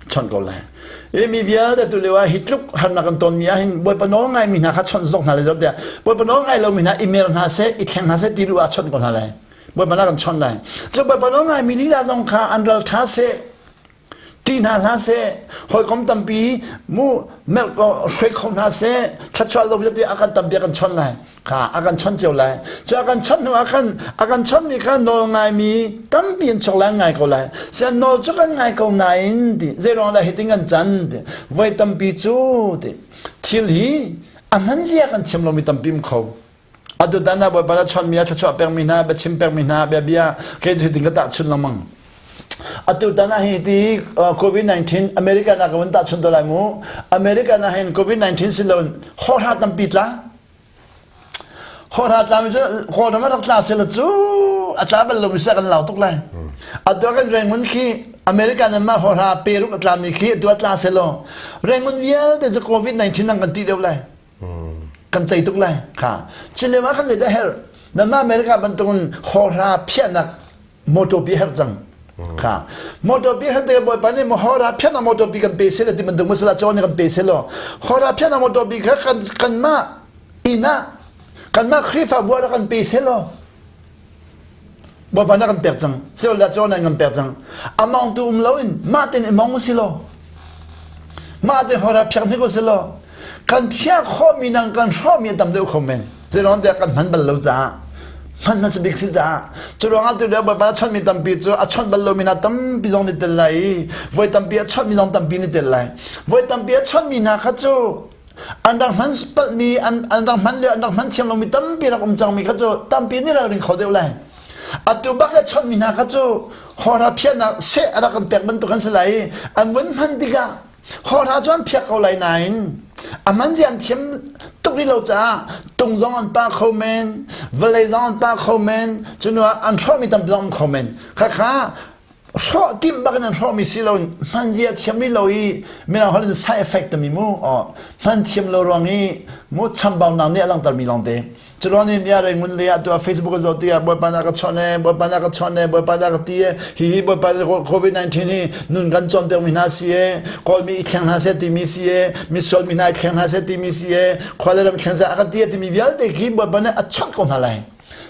Chawnh ko lai. I mi vialte tu lio ah hi tluk harnak kan tonmi ah hin Bawipa nawl ngaimi hna kha chawnh zok hna lai zok tiah Bawipa nawl ngai lomi hna i mer hna seh i thleng hna seh ti duh ah chawnh ko hna lai. Bawipa nih a kan chawnh lai. Cu Bawipa nawl ngaimi lila zong kha an ral ṭha seh ṭih hna hlah seh hawikom tampi mu melh ko hruai kho hna seh thluachuah lo vialte a kan tampi a kan chawnh lai. Kha a kan chawnh cio lai. Cu a kan chawnh hnu ah khan a kan chawnhmi kha nawl ngaimi tampi in chok lai ngai ko lai. Sian nawl cu kan ngai ko nain ti zeiruang dah hitin kan can ti voi tampi cu ti thil hi a hman zia kan thiam lomi tampi um kho. Atu tan ah Bawipa na chawnhmi ah thluachuah pekmi hna biachim pekmi hna bia bia kei cu hitin ka tahchun lengmang. Atu tan ah hi ti COVID-19 America na ka vun tahchun to lai mu. America na hin COVID-19 si loin hawhra tampi tla. Hawhra tlami cu Kawlram ah rak tla seh cu a tla bal lomi seh kan lau tuk lai. Atu ah kan Rangoon khi America nan mah hawhra peruk a tlami khi atu ah tla seh law Rangoon vialte cu COVID-19 an kan ṭih deuh lai. Kan cei tuk lai. Kha. Chin ah kan zeidah herh? Nanmah America bantukin hawhra phiahnak motor pi herh cang. Kha. Motor pi herh te bawipa nih hawhra phiahnak motor pi kan pe seh ti bantuk masala cawn nih kan pe seh law hawhra phiahnak motor pi kha kan kanmah inn ah kanmah Khrihfabu ah kan pe seh law Bawipa na kan pek cang silo la cawn kan pek cang among tu um loin mah ten imong si law mah te hawhra phiak hnik si law kan phiah khawhmi nang kan hrawhmi a tam deuh kho men zeiruang tiah kan hman bal lo caah hman hmasa bik si caah cu ruangah tu lio Bawipa a chawnhmi tampi cu a chawnh bal lomi hna tampi zong nih tel lai i voi tampi a chawnhmi zong tampi nih tel lai voi tampi a chawnhmi hna kha cu an rak hman palhmi an an rak hman lio an rak hman thiam lomi tampi rak um cangmi kha cu tampi nih ralring kho deuh lai atu bak le chawnhmi hna kha cu hawhra phiahnak seh a rak kan pek bantuk an si lai i an vun hman tikah Hawhra cu an phiak ko lai nain a hman zia an thiam tuk rih lo caah tung zong an pah kho men, vawlei zong an pah kho men, cunu ah an hrawhmi tampi zong um kho men. Khakha hrawh timh bak in an hrawhmi si lo hman zia thiam rih lo i mirang holh in side effect timi mu hman thiam lo ruang i mu chambaunak nih a langhtermi lawngte. Curuang nih nia rei ngun le ah tuah Facebook a zoh tikah Bawipa na ka chawnh e Bawipa na ka chawnh e Bawipa na ka ti e hihi Bawipa COVID-19 hi nun kan cawnpiak mi hna si e Kawlmi i thleng hna seh timi si e misual mi hna i thleng hna seh timi si e khua le ram thleng seh a ka ti e timi vialte khi Bawipa nih a chawnh ko hna lai.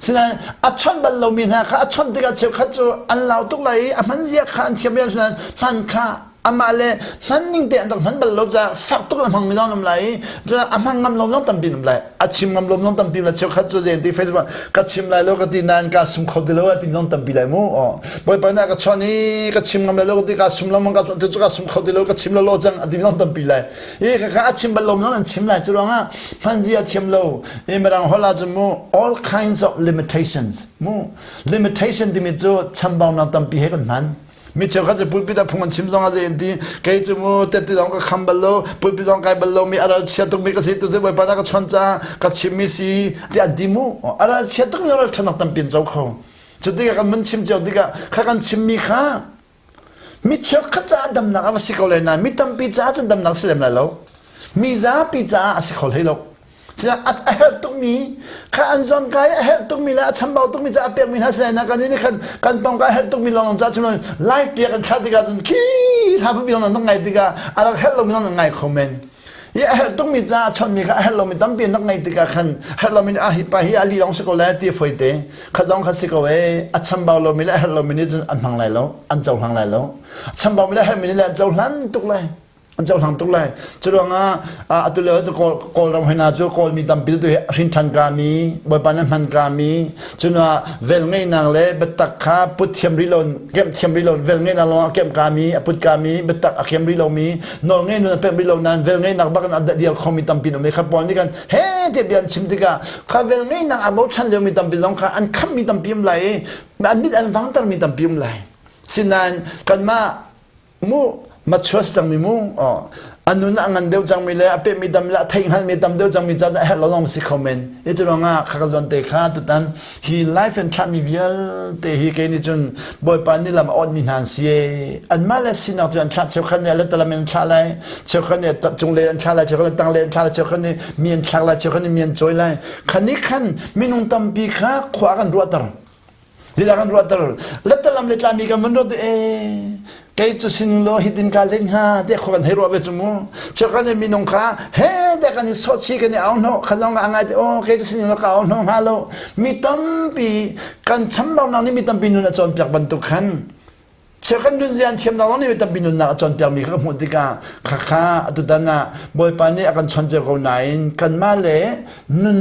Sinain a chawnh bal lomi hna kha a chawnh tikah cheukhat cu an lau tuk lai i a hman zia kha an thiam rian sinain hman kha amah le hman ning te an rak hman bal lo caah fak tuk a hmangmi zong an um lai i a hmang ngam lo zong tampi an um lai a chim ngam lo zong tampi lai cheukhat cu zei ti Facebook ka chim lai lo ka ti nain ka sum kho ti lo a ti zong tampi lai mu bawipa na ka chawnh i ka chim ngam lai lo ka ti ka sum lo ka cu ka sum kho ti lo ka chim lo lo cang a ti zong tampi lai i ka a chim bal lo zong an chim lai cu ruangah hman zia thiam lo i mirang holh ah cun mu all kinds of limitations mu limitation timi cu chambaunak tampi he kan hman mi cheukhat cu pulpit ah phung an chim zong ah zei an ti kei cu mu tette zong ka kham bal lo pulpit zong kai bal lo mi a ral chia tuk mi ka si tu bawipa na ka chon ca ka chim mi si ti an ti mu a ral chia tuk mi ral ṭhanak tampi an co kho cu tikah kan mun chim cio tikah kha kan chim mi kha mi cheukhat caah damnak a va si ko lai nain mi tampi caah cun damnak si lem lai lo mi zapi caah a si kho hlei lo a herh tukmi kha an zawn kai a herh tukmi le a chambau tukmi ca a pekmi hna si na kan nih khan kan pong ka herh tukmi lawng ca chim live pia kan thlah tikah cun khi hla papi lawng nan ngai tikah a rak herh lomi lawng nan ngai kho men i a herh tukmi ca a chonmi kha a herh lomi tampi an rak ngai tikah khan herh lomi a hi pa hi a li lawng si ko lai ti foi te kha zong kha si ko e a chambau lomi le a herh lomi nih cun an hmang lai lo an cohlang lai lo chambau mi le herhmi nih le an cohlan tuk lai an cohlang tuk lai cu ruangah atu lio cu kawlram hna cu kawlmi tampi tu hi hrin than ka mi bawipa nan hman ka mi cunah vel ngeihnak le biatak kha put thiam rih lo kemh thiam rih lo vel ngeihnak lawng a kemh ka mi a put ka mi biatak a kem rih lo mi nawl ngei nun a pek rih lo nain vel ngeihnak bak in a dial kho mi tampi um kha pawl nih kan he te bia an chim tikah kha vel ngeihnak a bochan lio mi tampi zong kha an kham mi tampi um lai i an mit an vangter mi tampi um lai sinain kanmah mu machuas cangmi mu a nun a ngan deuh cangmi le a pehmi tam le a theih hngalmi tam deuh cangmi ca a herh lo zong si kho men i cu ruangah kha ka zawn te kha tutan hi life and thlahmi vialte hi kei nih cun bawipa nih lam a awtmi hna an si anmah le sinak cu an thlah cheukhat nih letalam in an thlah lai cheukhat nih cunglei an thlah lai cheukhat nih tanglei an thlah lai cheukhat nih mi an thlak lai cheukhat nih mi an cawi lai kha nih khan minung tampi kha khua kan ruahter Lila kan ruahter letalam le tlami kan van ruat e kei cu sin lo hitin ka len hnga te kho kan hei ruah ve cu mu chekan le minung kha he te kan i sawh chi kan i au hno kha zong a ngai te o kei cu sin lo ka au hno hnga lo mi tampi kan chambaunak nih mi tampi nun a cawnpiak bantuk khan Cheukhat nunzia an thiamnak lawng nih mi tampi nunnak a cawnpiakmi kha ka hmuh tikah khakha atutan ah Bawipa nih a kan chawnh cio ko nain kanmah le nun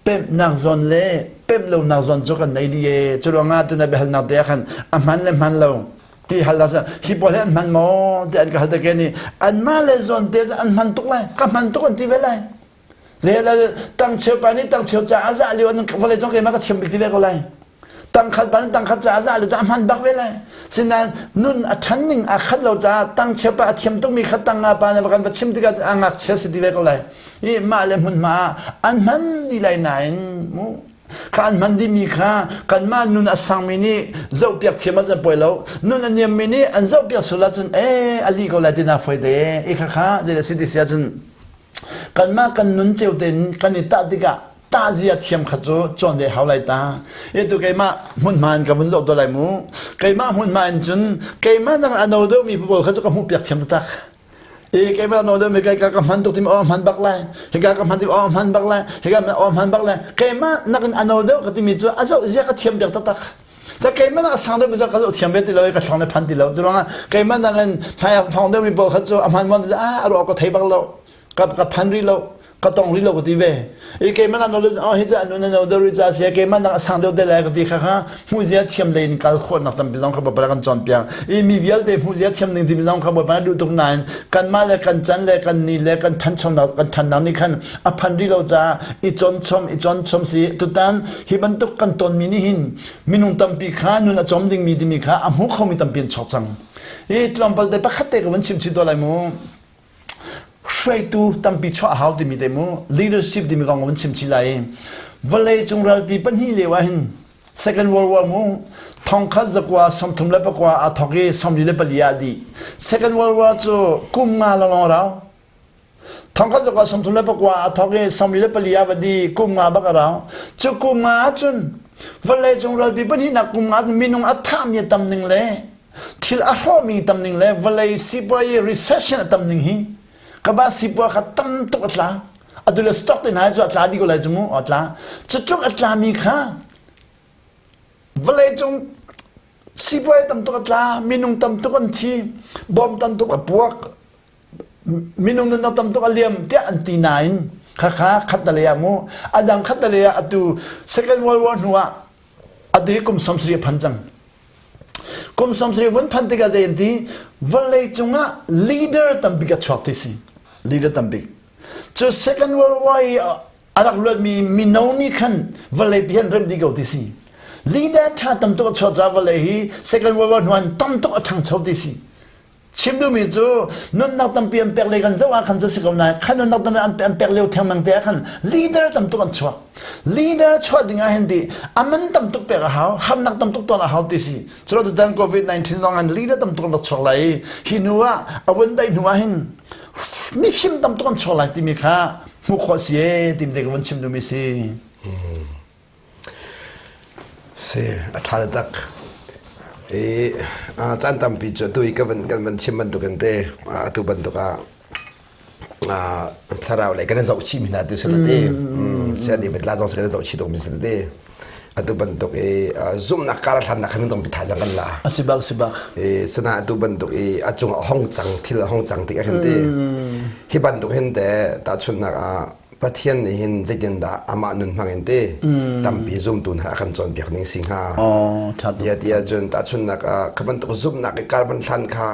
pemhnak zawn le pemh lonak zawn cu kan nei dih ee. Cu ruangah tuna biahalnak te ah khan a hman le hman lo ti hal ah hi pawl hi an hman maw ti an ka hal te ke nih anmah le zawn te an hman tuk lai ka hman tuk an ti ve lai. Zeila tang cheu pa nih tang cheu ca a zah lio an vawlei cung keimah ka thiam bik ti ve ko lai. Tang khat pa nih tang khat ca a zah lio ca a hman bak ve lai. Sinain nun a ṭhan ning a khat lo caah tang cheu pa a thiam tukmi kha tang nga pa nih va kan va chim tikah a ngakchia si ti ve ko lai. I mah le hmunhma ah an hman dih lai nain mu kha an hman dihmi kha kanmah nun a sangmi nih zohpiak thiam ahcun poi lo nun a niammi nih an zohpiak sual ahcun ee a li ko lai ti na foi te i kha kha zei si ti si ahcun Kanmah kan nun cio tein kan i tah tikah tahzia thiam kha cu cawn ve hau lai ta. Itu keimah hmunhma in ka vun zoh to lai mu. Keimah hmunhma in cun keimah nang a no deuhmi pawl kha cu ka hmuh piak thiam taktak. I keimah no deuhmi kai ka ka hman tuk tim aw hman bak lai. Hika ka hman tim aw hman bak lai. Hika aw hman bak lai. Keimah nakin a no deuh ka timi cu a zoh zia ka thiam piak taktak. Ca keimah nak a sang deuh mi cu ka zoh thiam ve ti lo i ka thlong le phan ti lo. Cu ruangah keimah nak in hmai a fong deuh mi pawl kha cu a hman mon a a ruah ka thei bak lo. Ka ka phan rih lo. Ka tong rih lo ka ti ve. I keimah nak no oh hi cu anu na no deuh rih ca sia keimah nak a sang deuh te lai ka ti kha kha hmuhzia thiam lei in kal khawhnak tampi zong kha Bawipa kan cawnpiak. I mi vialte hmuhzia thiam ding timi zong kha Bawipa duh tuk nain kanmah le kan can le kan ni le kan ṭhanchonak kan ṭhannak nih khan a phan rih lo caah i cawnchom i cawnchom si tutan Hi bantuk kan tonmi nih hin minung tampi kha nun a cawm dingmi timi kha a hmu khomi tampi an chuak cang. Hi tlawmpal te pakhat te ka van chim chih tuah lai mu. Hruaitu tampi chuah a hau timi te mu. Leadership timi kong ka van chim chih lai. Vawlei cung ralpi pahnih lio ah hin Second World War mu thongkhat zakua 39 aa thawk i 44 ah dih. Second World War cu kum nga lawng rau. Thongkhat zakua 34 a thawk i 44 ah va di kum nga bak a rau. Cu kum nga ahcun vawlei cung ralpi pahnihnak kum nga minung a thahmi a tam ning le thil a hrawhmi tam ning le vawlei sipuai recession a tam ning hi ka ba sipua kha tam tuk a tla. Atu le stock te hna cu a tla dih ko lai cu mu a tla. Cu tluk a tlami kha. Vawleicung sipuai tam tuk a tla, minung tam tuk an thi, bom tam tuk a puak, minung nunnak tam tuk a liam tiah an ti nain khakha khattalei ah mu a dang khattalei ah atu Second World War hnu ah atu hi kum 70 a phan cang. Kum 70 vun phan tikah zei an ti vawlei cungah leader tambik a chuak ti si. Leader tambik. Cu Second World War i a rak luatmi mino nih khan vawlei pi han rem dih ko ti si. Leader ṭha tam tuk a chuak caah vawlei hi Second World War hnu an tam tuk a ṭhangcho ti si. Chim duhmi cu nunnak tampi an pek le kan zoh ah khan cu si ko nain khan nunnak tampi an pek lio thengmang te ah khan leader tam tuk an chuak. Leader chuah ding ah hin ti aman tam tuk pek a hau, harnak tam tuk ton a hau ti si. Cu tutan COVID-19 zong an leader tam tuk an rak chuak lai i hi hnu ah a vun daih hnu ah hin mifim tam tuk an chuak lai timi kha hmuh khawh si ee timi te ka vun chim duhmi si. Si, a ṭha taktak. I caan tampi cu atu i ka van kan van chim bantukin te atu bantuk ah thlarau lei kan i zoh chih mi hna tu si te. Sia David la zong kan i zoh chih tuk mi si te. Atu bantuk i zumhnak kar hlannak khan dong pi thazaang kan la. A si bak si bak. I sana atu bantuk i a cung a hong cang thil a hong cang tik ah khin te. Hi bantuk hin te tahchunhnak ah Pathian nih hin zeitindah amah nun hmang in te tampi zumtu hna a kan cawnpiak ning si hnga. Oh, ṭha tuk. Tiah tiah cun tahchunhnak ah kha bantuk zumhnak i kar van hlan kha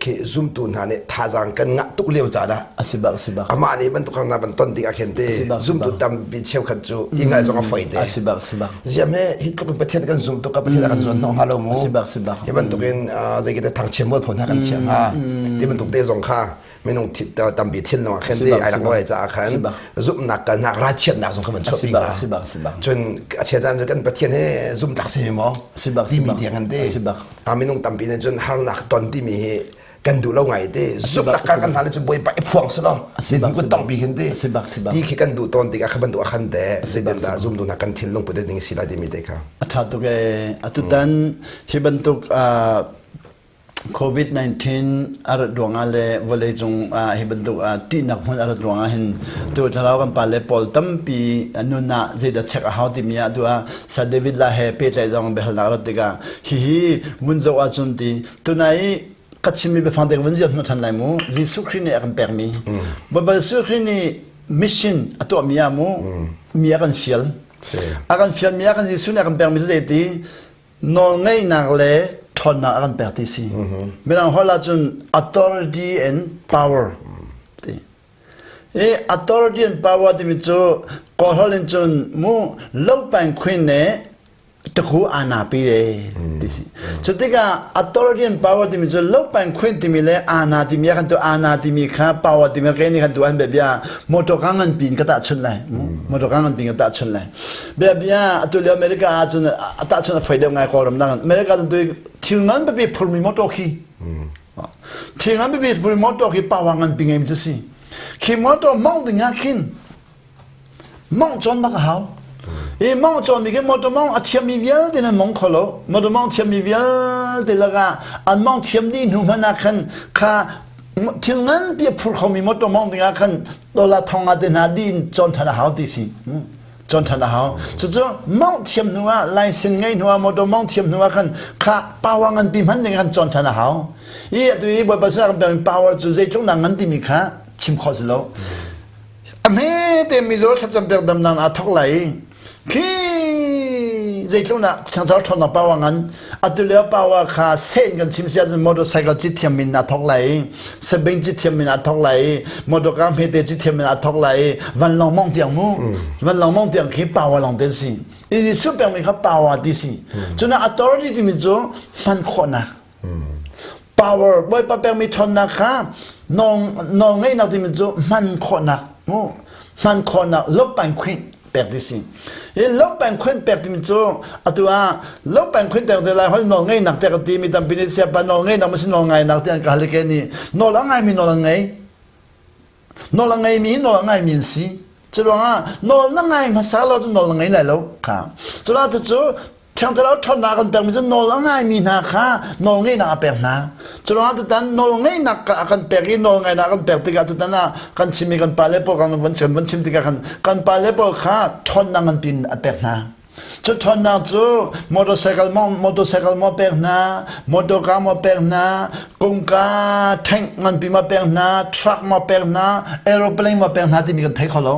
khi zumtu hna nih thazaang kan ngah tuk lio caan ah a si bak si bak amah nih bantuk harnak ban ton tik ah khin te zumtu tampi cheukhat cu i ngai zong a foi te a si bak si bak ziam he hi tluk in Pathian kan zum tuk ka Pathian kan zuan hnawh hnga lo mu si bak si bak hi bantuk in zei ki te thangchiam mual phun hna kan chia hnga ti bantuk te zong kha minung tampi thinlung ah khan ti ai rak loi caah khan zumhnak kalnak rachiatnak zong kha man chuah bik cun a chia caan cu kan Pathian he zumtlak si maw timi tiang an ti a minung tampi nih cun harnak ton timi hi kan duh lo ngai te zumhnak kan kan hlan cu bawipa i phuang si lo min kun tong bi khin ti ti khi kan duh tawn tikah kha bantuk a khan te zeitin dah zumtu hna kan thinlung put ding si lai timi te kha a tha tuk e atutan hi bantuk COVID-19 a rat ruangah le vawleicung ah hi bantuk ṭihnak hmun a rat ruangah hin tu thlarau kan pale pawl tampi nun ah zeidah check a hau timi ah tu ah Sir David La he pehtlaih zong biahalnak a rat tikah hihi vun zoh ahcun ti tunai ka chimmi biafang te ka vun ziar hnu ṭhan lai mu Jesuh Khrih nih a kan pekmi Baibal Jesuh Khrih nih mission a tuahmi ah mu mi a kan fial a kan fialmi ah kan Jesuh nih a kan pekmi cu zeiti nawlngeihnak le ṭhawnnak a kan pek ti si. Mirang holh ahcun authority and power ti. I authority and power timi cu Kawl holh in cun mu lopang queen ne taku ana pi re ti si. Cu tikah authority and power timi cu lopang queen timi le ana timi ah kan tu ana timi kha power timi ke ni kan tu an bia motor ka ngan pin ka tah chun lai motor ka ngan pin ka tah chun lai Bia bia atu lio America ah cun a tahchun a fai deuh ngai Kawlram dang America cun tui thil ngan pipi phurmi motor khi thil ngan pipi phurmi motor khi power ngan pi ngei cu si khi motor mong ding ah khin mong cawn bak a hau i mong cawn mi khi motor mong a thiam mi vialte nan mong kho lo motor mong thiam mi vialte lakah an mong thiam dih hnu hmanh ah khan kha thil ngan pi a phur khomi motor mong ding ah khan dollar thong ah te hna din cawn than a hau ti si cawn ṭhan a hau. Cucu mawngh thiam hnu ah license ngei hnu ah motor mawngh thiam hnu ah khan kha power nganpi hman ding khan cawn ṭhan a hau. I atu i Bawipa sinah kan pekmi power cu zeitluk dah ngan timi kha chim khawh si lo. A hme te mizaw thlacam pek damnak aa thawk lai i khi zeitluk dah thangthar ṭhawnnak power ngan atu lio power kha sen kan chim si ahcun motorcycle cit thiam min aa thawk lai i sabing ci thiam in aa thawk lai i motorcar hmete ci thiam in aa thawk lai i vanlawng mong tiang mu vanlawng mong tiang khi power long te si i Jesuh pekmi kha power ti si cuna authority timi cu hman khawhnak power Bawipa pekmi ṭhawnnak kha nawl ngeihnak timi cu hman khawhnak mu hman khawhnak lopang khwin pek ti si hi lopang khwin pek timi cu atu ah lopang khwin tek te lai hol nawl ngeihnak te ka ti mi tampi nih siapa nawl ngeihnak ma si nawl ngainak ti an ka hal ke ni nawl a ngaimi nawl a ngei nawl a ngeimi nawl a ngaimi an si cu ruangah nawl na ngai hmasa lo cu nawl na ngei lai lo kha cu cu Thiang Thlarau ṭhawnnak kan pekmi cu nawl a ngaimi hna kha nawlngeihnak a pek hna. Cu ruangah tutan nawlngeihnak a kan pek i nawlngeihnak a kan pek tikah tutan ah kan chimmi kan pale pawl kan van chim van chim tikah khan kan pale pawl kha ṭhawnnak nganpi in a pek hna. Cu ṭhawnnak cu motorcycle maw motorcycle maw pek hna, motorka maw pek hna, kungka tank nganpi maw pek hna, truck maw pek hna, aeroplane maw pek hna timi kan thei kho lo.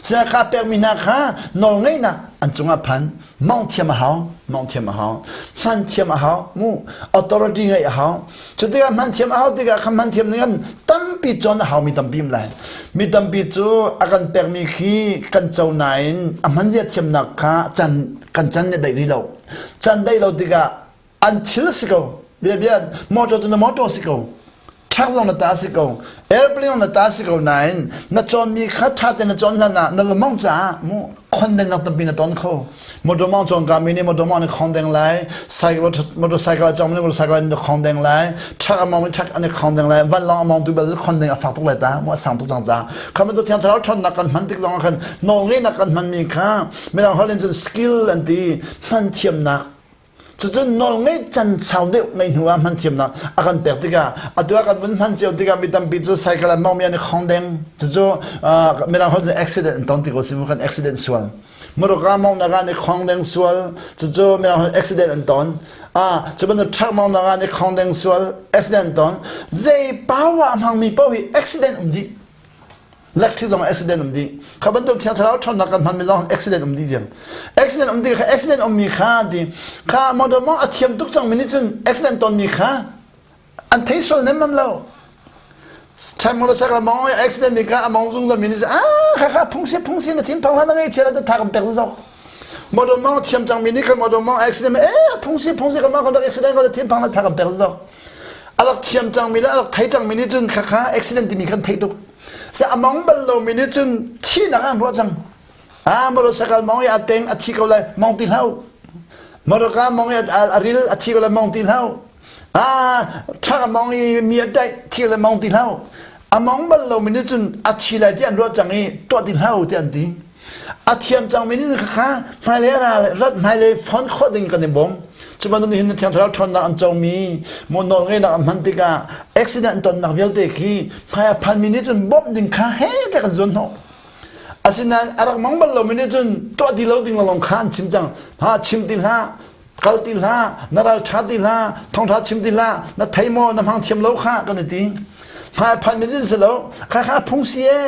Sina kha pekmi hna kha nawlngeihnak an cungah phan mawngh thiam a hau, mawngh thiam a hau, hman thiam a hau, mu authority ngeih a hau. Cu tikah hman thiam a hau tikah kha hman thiam ning an tampi cawn a haumi tampi um lai. Mi tampi cu a kan pekmi khi kan co nain a hmanzia thiamnak kha can kan can nih daih rih lo. Can daih lo tikah an thil si ko. Bia bia motor cu na motor si ko. Truck zong na ta si ko. Airplane zong na ta si ko nain na cawnmi kha ṭha tein na cawn hlan ah na va mong caah mu khon nak tampi na ton kho. Motor mong cawn ka mi nih motor mong nih khong deng lai. Cycle motorcycle a cawng mi nih motorcycle an khong deng lai. Truck a mong mi truck an i khong deng lai. Vanlawng a mong tu bel khon deng a fak tuk lai ta. Mu a sang tuk cang ca. Kha bantuk thiang thlarau ṭhawnnak kan hman tik zong ah khan nawlngeihnak kan hmanmi kha mirang holh in cun skill an ti hman thiamnak Cucun nawlngeih can sau deuh ngei hnu ah hman thiamnak a kan pek tikah atu ah kan vun hman cio tikah mi tampi cu cycle an mawngmi an i khong deng. Cucu mirang holh cun accident an ton ti ko si mu kan accident sual. Motorka mawngnak ah an i khong deng sual. Cucu mirang holh accident an ton. Ah, cu bantuk truck mawngnak ah an i khong deng sual, accident an ton. Zei power a hmangmi paoh hi accident um dih. Electric zong accident um dih. Kha bantuk thiang thlarau ṭhawnnak kan hmanmi zong accident um dih diam. Accident um dih kha accident ummi kha ti kha motor mong a thiam tuk cangmi nih cun accident tonmi kha an thei sual nemmam lo. Time motorcycle mong accident mi kha a mong zungzal mi nih cun ah kha kha phungsi phungsi na thin phang hlan na ngei chia la tha kam pek zok. Motor mong thiam cangmi nih kha motor mong accident eh phungsi phungsi kan mong kan accident ko thin phang la tha kam pek zok. A rak thiam cangmi le a rak thei cangmi nih cun kha kha accident timi kan theih tuk. Se a mong bal lomi nih cun thihnak an ruah cang. Ah motorcycle mong i a teng a thi ko lai mong ti hlah. Motorka mong i a ril a thi ko lai mong ti hlah. Ah truck a mong i mi a taih thi ko lai mong ti hlah. A mong bal lomi nih cun a thi lai ti an ruah cang i tuah ti hlah ti an ti. A thiam cangmi nih kha hmailei rat hmailei fon khawh ding kan i bawm. Cu bantuk nih hin Thiang Thlarau ṭhawnnak an comi maw nawlngeihnak an hman tikah accident an tonnak vialte khi hmai a phanmi nih cun bawmh ding kha he te kan zuan hnawh. Asinain a rak mang bal lomi nih cun tuah ti lo ding lawng kha an chim cang. Ha chim ti hlah, kal ti hlah, na ral ṭha ti hlah, thawngṭha chim ti hlah, na thei maw, na hmang thiam lo kha kan i ti. Hmai phanmi din si lo, kha kha phung si e,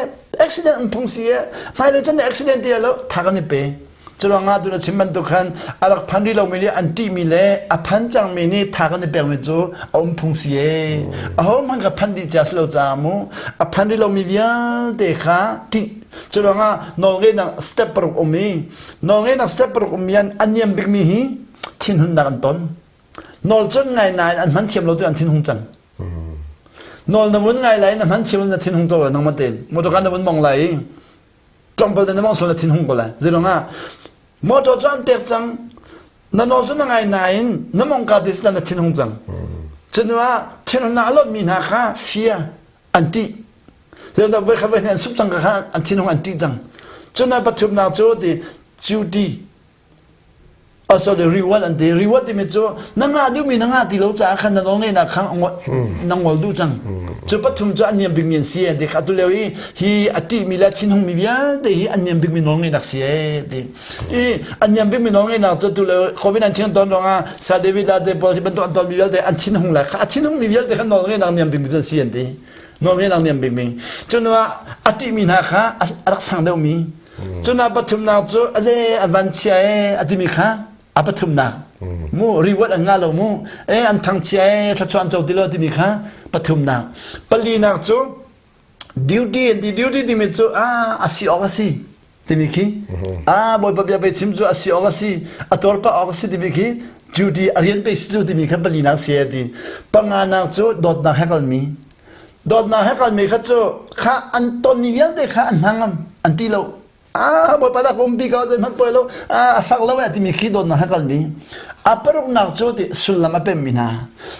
accident an phung si e, hmailei cun accident ti lo, tha kan i pe. Curuangah tu na chim bantuk khan a rak phan rih lomi nih an ṭihmi le a phan cangmi nih tha kan i pekmi cu a um phung si e. Ahohmanh ka phan dih cia si lo caah mu a phan rih lomi vialte kha ṭih. Curuangah nawlngeihnak step paruk um i nawlngeihnak step paruk um i an niam bikmi hi thinhunnak an ton. Nawl cun ngai nain an hman thiam lo tu an thinhung cang. Nawl na vun ngai lai na hman thiam na thinhung to nangmah tein motor na vun mong lai i tlawmpal te na mong sual na thinhung ko lai zeilong ah motor cu an pek cang na nawl cu na ngai nain na mong ka dis na thinhung cang cunu ah thinhun a lot mi hna kha fear an tih zeilong voi kha voi an sup cang kha an thinhung an tih cang cuna pathumnak cu ti duty Also the reward an ti reward timi cu na ngah duhmi na ngah ti lo caah khan na nawl ngeihnak kha na ngol duh cang cu pathum cu an niam bikmi an si ti kha tu lio i hi a ṭihmi le thinhungmi vialte hi an niam bikmi nawl ngeihnak si e ti i an niam bikmi nawl ngeihnak cu tu lio COVID-19 ton ruangah Sir David la te pawl hi bantuk an tonmi vialte an thinhung le kha a thinhungmi vialte kha nawl ngeihnak niam bikmi cu an si an ti nawl ngeihnak niam bikmi cu hnu ah a ṭihmi hna kha a rak sang deuhmi Cuna pathumnak cu a ze a van chia e a timi kha a pathumnak mu reward an ngah lo mu e an thang chia e thluachuah an co ti lo timi kha pathumnak palinak cu duty an ti duty timi cu a a si awk a si timi khi a bawipa bia pe chim cu a si awk a si a tuar pa awk a si timi khi duty a rian pe si cu timi kha palinak si e ti panganak cu dawtnak he kalmi Dawtnak he kalmi kha cu kha an tonmi vialte kha an hnangam an ti lo. Ah Bawipa dah ka umpi ko zeihmanh poi lo ah a fak lo eh timi khi dawtnak he kalmi. A paruknak cu ti sullam a pemmi hna.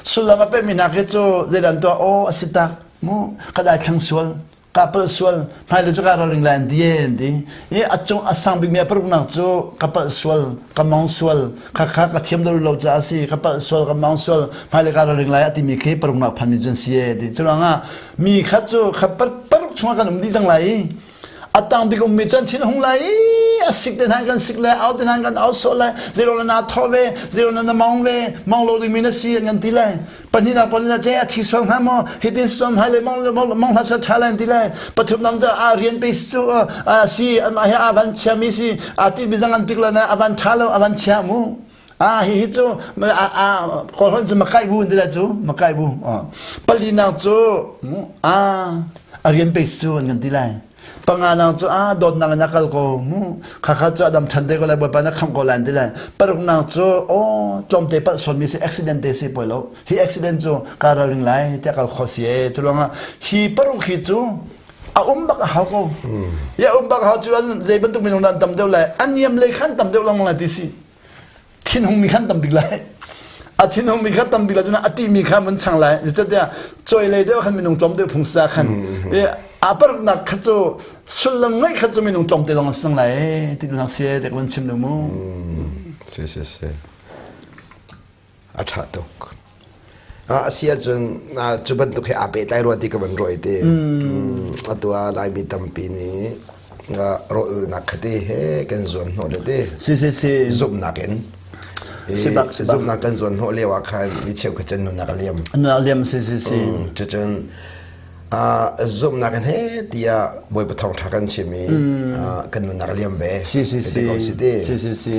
Sullam a pemmi hna khi cu zeidah an tuah aw a si tak mu ka dai thlang sual ka palh sual hmailei cu ka ralring lai an ti an ti. I a cung a sang bikmi a paruknak cu ka palh sual ka mong sual kha kha ka thiam lo lo caah a si ka palh sual ka mang sual hmailei ka ring lai a timi khi paruknak phanmi cun si e ti curuangah mi kha cu kha paruk chungah kan um dih cang lai i a tang bik ummi cu an thin hung lai i. a sik te hna kan sik le au te hna kan au sawh lai zeilo na tho ve zeilo na mong ve mong lo ding mi na si an kan ti lai pahnihnak pawl na che a thi sual hnga maw hitin suam hai le mong mong hla sal tha lai an ti lai pathum nang cu a rian pe cu a si amah hi a van chia mi si a ti bizang an pik lo na a van tha lo a van chia mu a hi hi cu a a kawlhon cu makai bu an ti lai cu makai bu palinak cu a a rian pe cu an kan ti lai Panganak cu a dawtnak in a kal ko mu khakha cu a dam ṭhan te ko lai Bawipa na khamh ko lai an ti lai paruknak cu aw tlawmte palh sawnmi si accident te si poi lo hi accident cu kaa ralring lai tiah kal kho si e cu ruangah hi paruk hi cu a um bak a hau ko hi a um bak a hau cu zei bantuk minung dah an tam deuh lai a niam lei khan tam deuh lengmang lai ti si thinhungmi khan tam bik lai a thinhungmi kha tam bik lai cun a ṭihmi kha mun chang lai zeicahtiah cawi lei deuh khan minung tlawm deuh phung sa khan a paruknak kha cu sullam ngeih kha cu minung tlawm te lawng an sang lai ti duhnak si te kan chim lu mu si si si a ṭha tuk A si ahcun cu bantuk he aa pehtlai rua ti ka van ruah i ti. Atu ah Laimi tampi nih rawlulnak kha ti he kan zuan hnawh le ti. Si si si. Zumhnak in. Si bak si bak. Zumhnak kan zuan hnawh lio ah khan mi cheukhat cun nunnak a liam. Nunnak a liam si si si. Cucun zumhnak in he tiah Bawipa thawngṭha kan chim i kan nunnak a liam ve. Si si si. Si si si.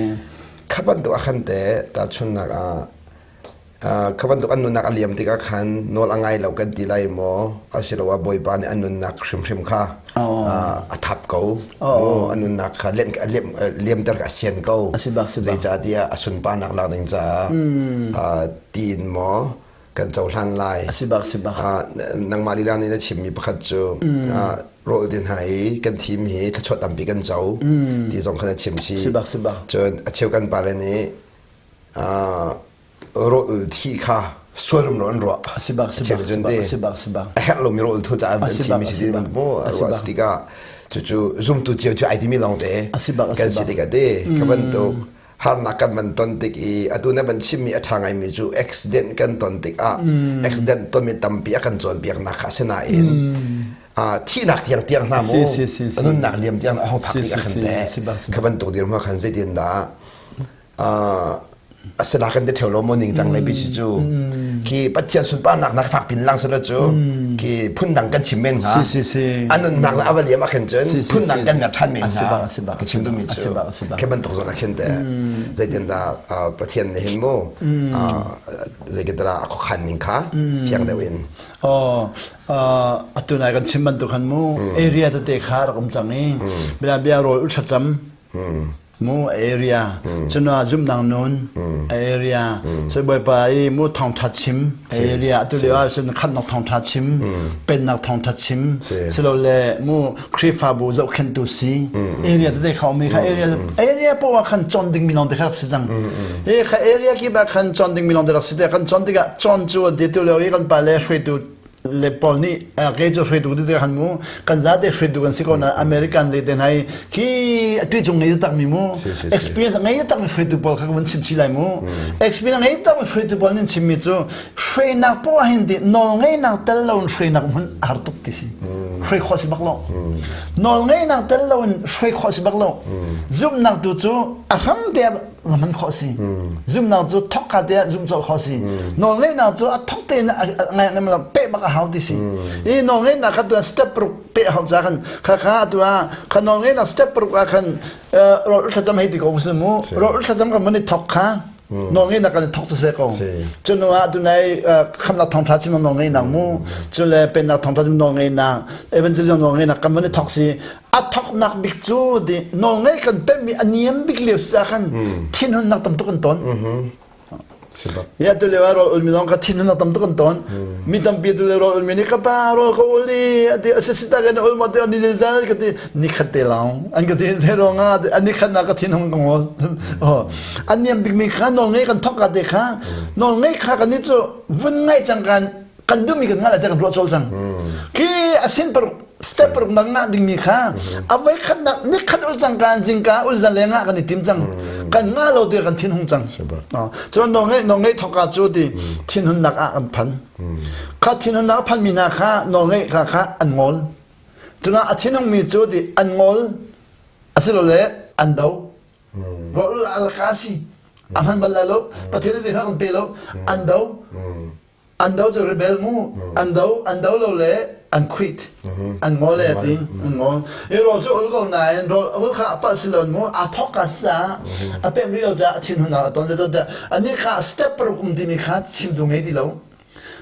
Kha bantuk ah khan te tahchunhnak ah Kha bantuk an nunnak a liam tikah khan nawl a ngai lo kan ti lai maw asiloah Bawipa nih an nunnak hrimhrim kha a thap ko a nunnak kha liamter kha a sian ko zeicahtiah a sunparnak lak ding caah tiin maw kan cohlan lai nangmah lila nih na chimmi pakhat cu rawl din hna i kan thim hi thluachuah tampi kan co ti zong kha na chim si cun a cheu kan pale nih rawl thi kha sual rumro an ruah si bak si bak si bak si bak si bak a herh lomi rawl thu caah an thi mi si mu ruah tikah cucu zumtu cio cu ai timi lawng te kan si tikah te ka bantuk harnak kan van ton tik i atu na van chimmi a ṭha ngaimi cu accident kan ton tikah accident tonmi tampi a kan cawnpiaknak kha asinain thihnak tiang tiang hna mu nunnak liam tiang a hong phak tik ah khan te kha bantuk dirhmun khan zeitin dah a si la kan ti theo lo mo ning cang le bi si cu khi pathian sunparnak nak fak pin lang sala cu khi phundang kan chim men hnga anun nak na ava liam akhen cun phundang kan mer than men hnga ka chim duhmi cu khi bantuk zawn akhen te zeitin dah pathian nih hin mu zeitin dah a khuakhan ning kha fiang deuh in oh atu nai kan chim bantuk khan mu area tete kha rak um cang i bia bia rawl u thlacam mu area cuna zumnang nun area so bawipa i mu thawngtha chim area atu lio ah cun khatnak thawngtha chim pennak thawngtha chim silole mu Khrihfabu zohkhenhtu si area tete kha um i kha area area poah khan cawn ding mi lawng te kha rak si cang hi kha area kip ah khan cawn ding mi lawng te rak si te kan cawn tikah cawn cu an ti tu lio i kan pa le hruaitu le Paul nih kei cu hruaitu ti khan mu kan zate hruaitu kan si ko na American le te hna khi atui cung ngei tak mi mu experience ngei tak mi hruaitu pawl kha kan chim chi lai mu experience ngei tak mi hruaitu pawl nin chim mi cu hruainak po hin ti nawl ngeinak tel lo in hruainak hmun har tuk ti si hruai khawh si bak lo nawl ngeinak tel lo in hruai khawh si bak lo zumnak tu cu a hram te hman khawh si zumnak cu thok ka te ah zum colh khawh si nawlngeihnak cu a thok te in ngai nem lo pe bak a hau ti si i nawlngeihnak kha tu step paruk pe hau ca khan kha kha tu ah kha nawlngeihnak step paruk ah khan ro thlacam hei ti ko muslim mu ro thlacam kan van i thok kha nawlngeihnak kan i thok cu se ko cu nu ah tunai khamnak thawngtha chim nawlngeihnak mu cu le pennak thawngtha chim nawlngeihnak evangelism nawlngeihnak kan van i thok si a thoknak bik cu di nawlngei kan pemmi a niam bik lio si khan thinhunnak tam tuk an ton ya tu le ro ul mi zong ka thinhunnak tam tuk an ton mi tampi tu le ro ul mi ni ka pa ro ka ul ni ati asisita kan ul ma te ni zal ka ti ni khat te laung an ka ti zero nga ani khat na ka thinhung ka ngol oh an niam bik mi kha nawlngei kan thok ka te kha nawlngei kha kan ni cu vun ngai chang kan kan duhmi kan ngah lai kan ruah colh cang khi a sin paruk step paruk nak ngah dingmi kha a voi khatnak ni khat ul cang kan zingka ul zan le ngah kan i tim cang kan ngah lo ti kan thin hung cang cun no ngei no ngei thoka cu ti thinhun nak ah an phan kha thinhun nak phan mi hna kha no ngei kha kha an ngol cuna a thinhung mi cu ti an ngol asilole. An do. Rawl alka si. A hman bal lai lo. Pathian nih zeihmanh kan pe lo. An do. An do cu rebel mu. An do, an do lo le an quit. An ngol le ti. An ngol. I rawl cu ul ko nain rawl ul kha a palh si lo mu. Aa thawk ka sa. A pem rih lo caah a thin hun a ton le ani kha step paruk um timi kha chim tu ngei ti lo.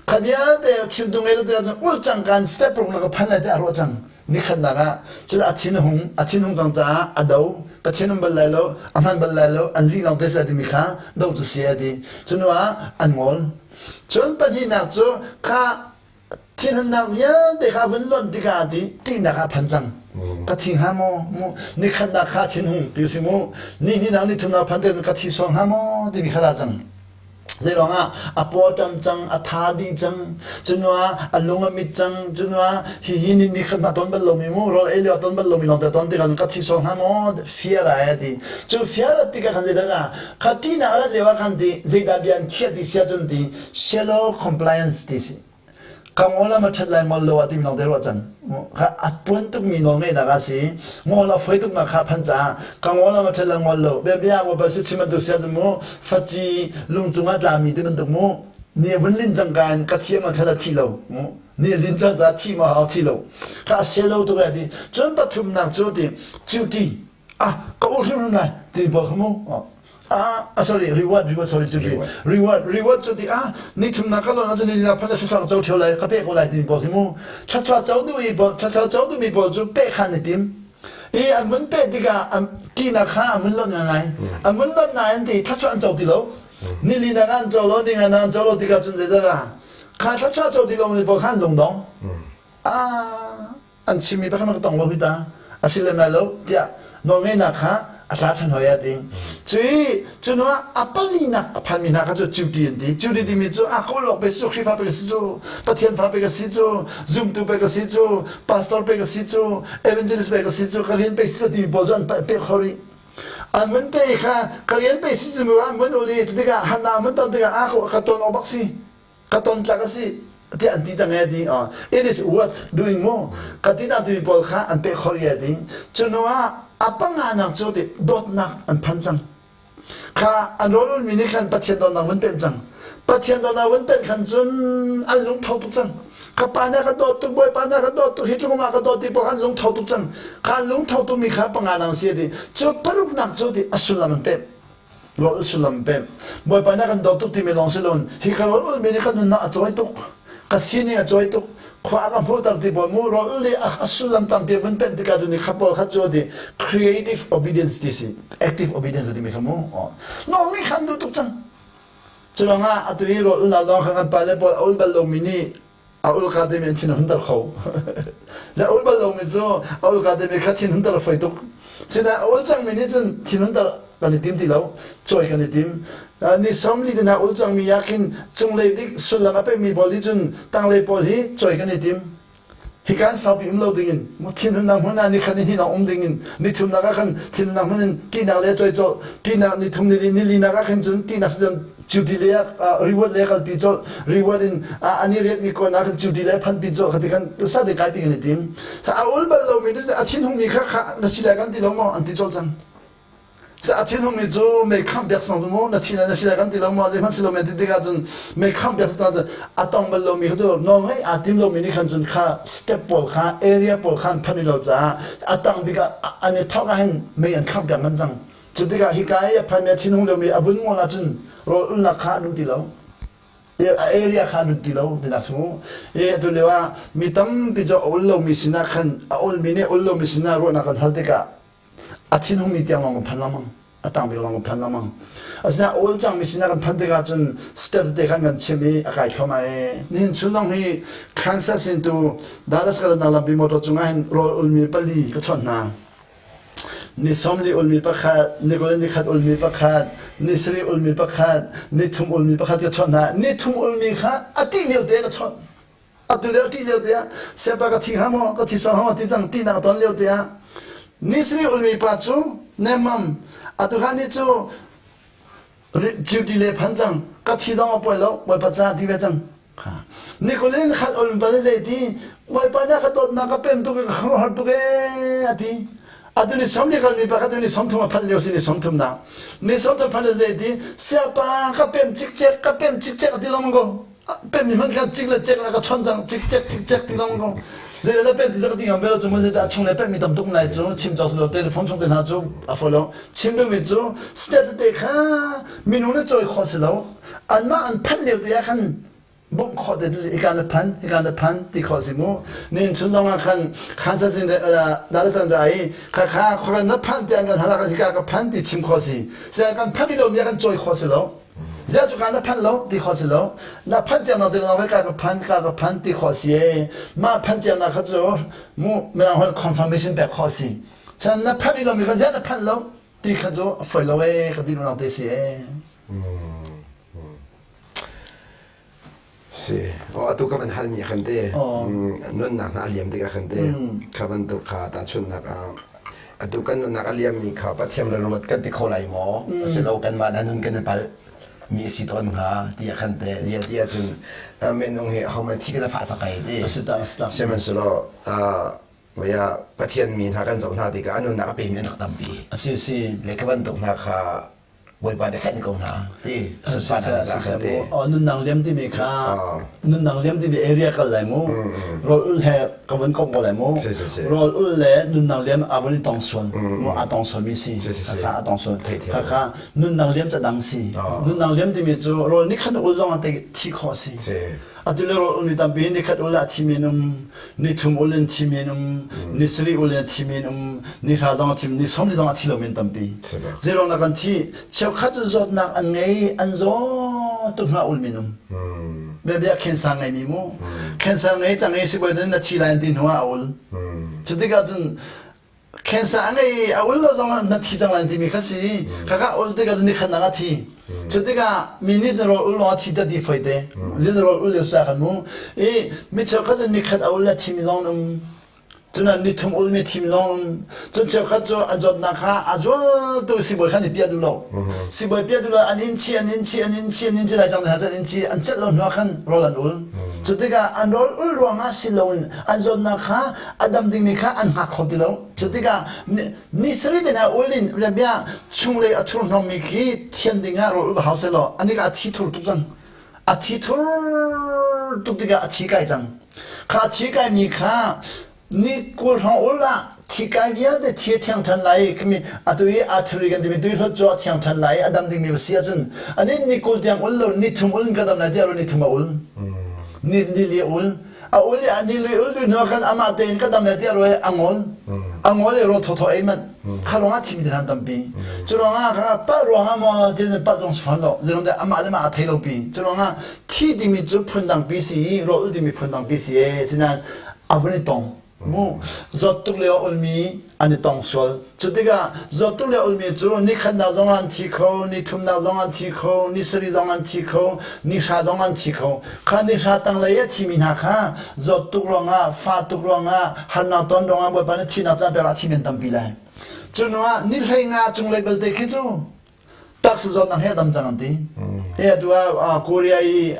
Kha vialte chim tu ngei lo ti ahcun ul cang kan step ruk na ka phan lai ti a ruah cang. Nikhatnak ah cun a thin a hung, a thin hung cang caah a do, Pathian um bal lai lo, a hman bal lai lo, an lih lawng te si timi kha do cu si a ti. Cunu ah an ngol. Cun pahnihnak cu kha thinhunnak vialte kha vun lonh tikah ti ṭihnak ah phan cang. Ka thi hnga maw? Mu nikhatnak kha thinhung ti si mu. Ni hnihnak ni thumnak phan te ka thi sual hnga maw timi kha ra cang. Zeiruangah a pawṭam cang, a tha dih cang, cunuah a lung a mit cang, cunuah hihi ni ni khat hmah ton bal lomi mu, rawl ei lio ton bal lomi lawng te ton tikah ka thi sual hnga maw, fiar ai a ti. Cu fiar a tikah khan zeidah dah, kha ṭihnak a rat lio ah khan ti, zeidah bia an khiah ti sia cun ti, shallow compliance ti si. Ka ngol ah ma ṭhat lai ngol lo ah timi lawng te ruah cang. Kha a puan tukmi nawl ngeihnak a si. Ngol a foi tuknak kha phan caah ka ngol ah ma ṭhat lai ngol lo. Bia bia wa bal si chim bantuk sia cu mu faci lung cungah tlami ti bantuk mu ni vun lin cang ka in ka thiam ma ṭhat a thi lo. Ni lin cang caah thi ma hau thi lo. Kha a sia lo tuk ai ti. Cun pathumnak cu ti duty ah ka ul hrimhrim lai ti pawl kha mu ah ah sorry reward reward sorry cu ti reward reward cu ti ah ni thumnak ka lon ahcun ni na phan thluachuah co theo lai ka pe ko lai ti pawl khi mu thluachuah co duh i pawl thluachuah co duhmi pawl cu pe khan i tim i an vun pe tikah an tinak kha an vun lon ngai an vun lon nain ti thluachuah an co ti lo ni li nak an co lo ni nga nak an co lo tikah cun zeidah kha thluachuah co ti lo mi pawl kha an lungdong ah an chimmi pakhat ka tong lo hi ta a si lem lai lo tiah nawlngeihnak kha a tla ṭhan hoi a ti cui cunu ah a palinak a phanmi hna kha cu duty an ti duty timi cu a kawlawk pe si cu Khrihfa pe ka si cu Pathian fa pe ka si cu zumtu pe ka si cu pastor pe ka si cu evangelist pe ka si cu ka rian pe si cu timi pawl cu an pe kho rih an vun pe kha ka rian pe si cu an vun ul i tikah hanna an vun ton tikah a ka ton awk bak si ka ton tlak a si tiah an ti cang e ti it is worth doing mu ka ti na timi pawl kha an peh khor ye ti cu ah a panganak cu ti dawtnak an phan cang kha an rawl mi nih khan Pathian dawtnak vun pen cang Pathian dawtnak vun pen khan cun an lung tho tuk cang ka pa na ka dawt tuk bawipa na ka dawt tuk hi tluk ma ka dawt ti pawl an lung tho tuk cang kha an lung tho tuk mi kha panga nang si ti cu paruknak cu ti a sullam an pek Rawl sullam pemh. Bawipa nih a kan dawt tuk timi lawng si loin hi ka rawl ulmi nih ka nunnak a cawi tuk. Ka sining a cawi tuk. Khua a ka hmuhter ti pawl mu rawl ul i a sullam tampi vun penh tikah cun kha pawl kha cu ti creative obedience ti si active obedience timi kha mu nawl nih khan duh tuk cang. Cu ruangah atu i rawl ulnak lawng kha kan pale pawl a ul bal lomi nih a ulka te men thin a hunter kho za ul bal lomi cu a ulka te mi kha thin hunter a foi tuk sina a ul cangmi nih cun thin hunter kan i tim ti lo cawi kan i tim ni som li na ul cangmi ya khin cunglei bik sullam a pemi pawl nih cun tanglei pawl hi cawi kan i tim hi kan saupi um lo dingin thinhunnak hmun ah ni khat ni hnih lawng um dingin ni thumnak ah khan thinhunnak hmun in ṭihnak le choi colh ṭihnak ni thum ni li ni linak ah khin cun ṭihnak si cuti le ah reward le kalpi colh reward in ani riat ni kon ah khan cuti le phanpi colh khati khan sa de kai ting ni tim a ul bal lo mi a thinhung mi kha kha na si lai kan ti lo maw an ti colh cang a thinhung cu mei khamh piak sang cu mu na thin na si lai kan ti lo maw zeihmanh si lo men ti tikah cun mei khamh piak sang cun a tong bal lomi kha cu nawl ngeih aa tim lomi nih khan cun kha step pawl kha area pawl kha an phanh lo caah a tang bik ah an i thawk ah hin mei an khamh piak ngan cang cu tikah hika i a phan mi a thinhung lomi a vun ngol ahcun rawl ulnak kha an um ti lo a area kha an um ti lo tinak cu i atu lio ah mi tampi cu a ul lomi sinah khan a ulmi nih ul lomi sinah ruahnak kan hal tikah a thinhungmi tiang lawng kan phan lengmang a tang bik lawng kan phan lengmang asinain a ul cangmi sinah kan phan tikah cun step te khan kan chim i a kai thluahmah i nihin chun lawng hi Kansas in tu Dallas ka lannak lampi motor cungah hin rawl ulmi pali ka chawnh hna ni sawmli ulmi pakhat ni kul ni khat ulmi pakhat ni sarih ulmi pakhat ni thum ulmi pakhat ka chawnh hna ni thum ulmi kha a tih lio te ka chawnh Atu lio ṭih lio tiah siapa ka thi hnga maw ka thi sual hnga maw ti cang ṭihnak a ton lio tiah ni ulmi pa cu nemmam atu kha ni cu duty le phan cang ka thi dong a poi lo bawipa ca ti ve cang nikulin khat ulmi pa nih zei ti bawipa nih ka dawtnak ka pem tuk i ka khuaruahhar tuk ee a ti. Atu ni som ni kalmi pakhat ni 30 a phanh lio si ni 30 nak. Ni 30 phanh zei ti siapa ka pem cikcek ka pem cikcek ti long ko. Pem mi hman kha cik le cek la ka chon cang cikcek cikcek ti long ko. Zei le pem ti ka ti ngam velo cu mun zei chung le pem mi tam tuk nai cu chim cawk lo telephone chung te hna cu a follow chim duhmi cu step te kha minung na cawi khawh si lo anmah an phanh lio te ah khan bawmh khawh te cu hika na phan hika na phan ti khawh si mu nin chun zong ah khan khan sa sin darasan ra i kha kha khokan na phan te an kan halak hika ka phan ti chim khawh si sia kan phan lo mi kan cawi khawh si lo zia cu ka na phan lo ti khawh si lo na phan chiang na te lo ka ka phan ka ka phan ti khawh si e ma phan chiang na kha cu mu mirang hol confirmation pek khawh si chan na phan lo mi kha zia na phan lo ti kha cu a foi lo e ka ti lo te si e Si. Oh, atu ka van halmi khan te nunnak hna a liam tikah khan te kha bantuk kha tahchunhnak ah atu kan nunnak a liammi kha Pathian le ruat kan ti kho lai maw? Asilo kanmah dah nun kan i palh mi a si tawn hnga ti ah khan te zia ti ahcun minung hi hohmanh thi kan i fah sak ai ti. Sihmanhsehlaw Vaya Pathian mi hna kan zoh hna tikah a nunnak a pemi an rak tampi. Asi si. Le ka bantuk hna kha Bawipa nih sanh ko hna ti sunparnak a kan te. Nunnak liam timi kha nunnak liam timi area kal lai mu rawl ul he ka vun komh ko lai mu rawl ul le nunnak liam a vun i tong sual mu a tong sual mi si kha a tong sual kha kha nunnak liam ca dang si nunnak liam timi cu rawl ni khat ul zong a te thi khawh si atu le rawl ul mi tampi ni khat ul ah thi men um ni thum ul in thi men um ni sarih ul in thi men um ni hra zong a thim ni som ni zong a thi lo men tampi zeirong na kan thi cheukhat cu zawtnak an ngei an zaw tuk hna ul men um bia bia khensa ngei mi mu khensa ngei cang ngei si boi na thi lai an ti hnu ah a ul cutikah cun Cancer a ngei a ul lo zong na thi cang lai timi kha si khakha ul tikah ni khat nak a thi cu tikah mi nih rawl ul lawng a thi ta ti foi te zin rawl ul lio sa khan mu i mi cheukhat cu ni khat a ul le thi mi zong um cun ni thum ul mi thi mi zong um cun cheukhat cu a zawtnak kha a zual tu sibawi khan i piah duh lo sibawi piah duh lo an in chi an in chi an in chi an in chi lai cang an in chi an celh lo hnu khan rawl an ul cu tikah an rawl ul ruangah si loin an zawtnak kha a dam dingmi kha an hngak kho ti lo. Cu tikah ni sarih te hna ul in bia chunglei a thurhnawmmi khi thian dingah rawl ul hau selaw anih a thi thur tuk cang. A thi thur tuk tikah a thi kai cang. Kha a thi kai mi kha ni 20 hrawng ul ah thi kai vialte thi a thiang than lai khimi atu i artery kan timi tuihlot cu a thiang than lai a dam dingmi si ahcun ani ni 20 tiang ul lo ni thum ul in ka dam lai tiah ni thum a ul ni ni li a ul a ul i ni lui ul du hnu khan amah tein ka dam le tiah ruai a ngol a ngol i rawl thawthaw ei manh kha ruangah thimi te hlan tampi cu ruangah kha palh ruangah maw ti palh zong si fawn lo zeiruang dah amah le mah a thei lo pi cu ruangah thi dingmi cu phundang pi si i rawl ul dingmi phundang pi si e sinain a vun i tong Mu zawt tuk lio ulmi an i tong sual. Cu tikah zawt tuk lio ulmi cu ni khatnak zong an thi kho, ni thumnak zong an thi kho, ni sarih zong an thi kho, ni hra zong an thi kho. Kha ni hra tanglei a thimi hna kha zawt tuk ruangah, fa tuk ruangah, harnak ton ruangah Bawipa nih thihnak caan pek ah thi men tampi lai. Cu hnu ah ni 15 cunglei belte khi cu taksa zawtnak he a dam cang an ti. Hi atu ah Korea i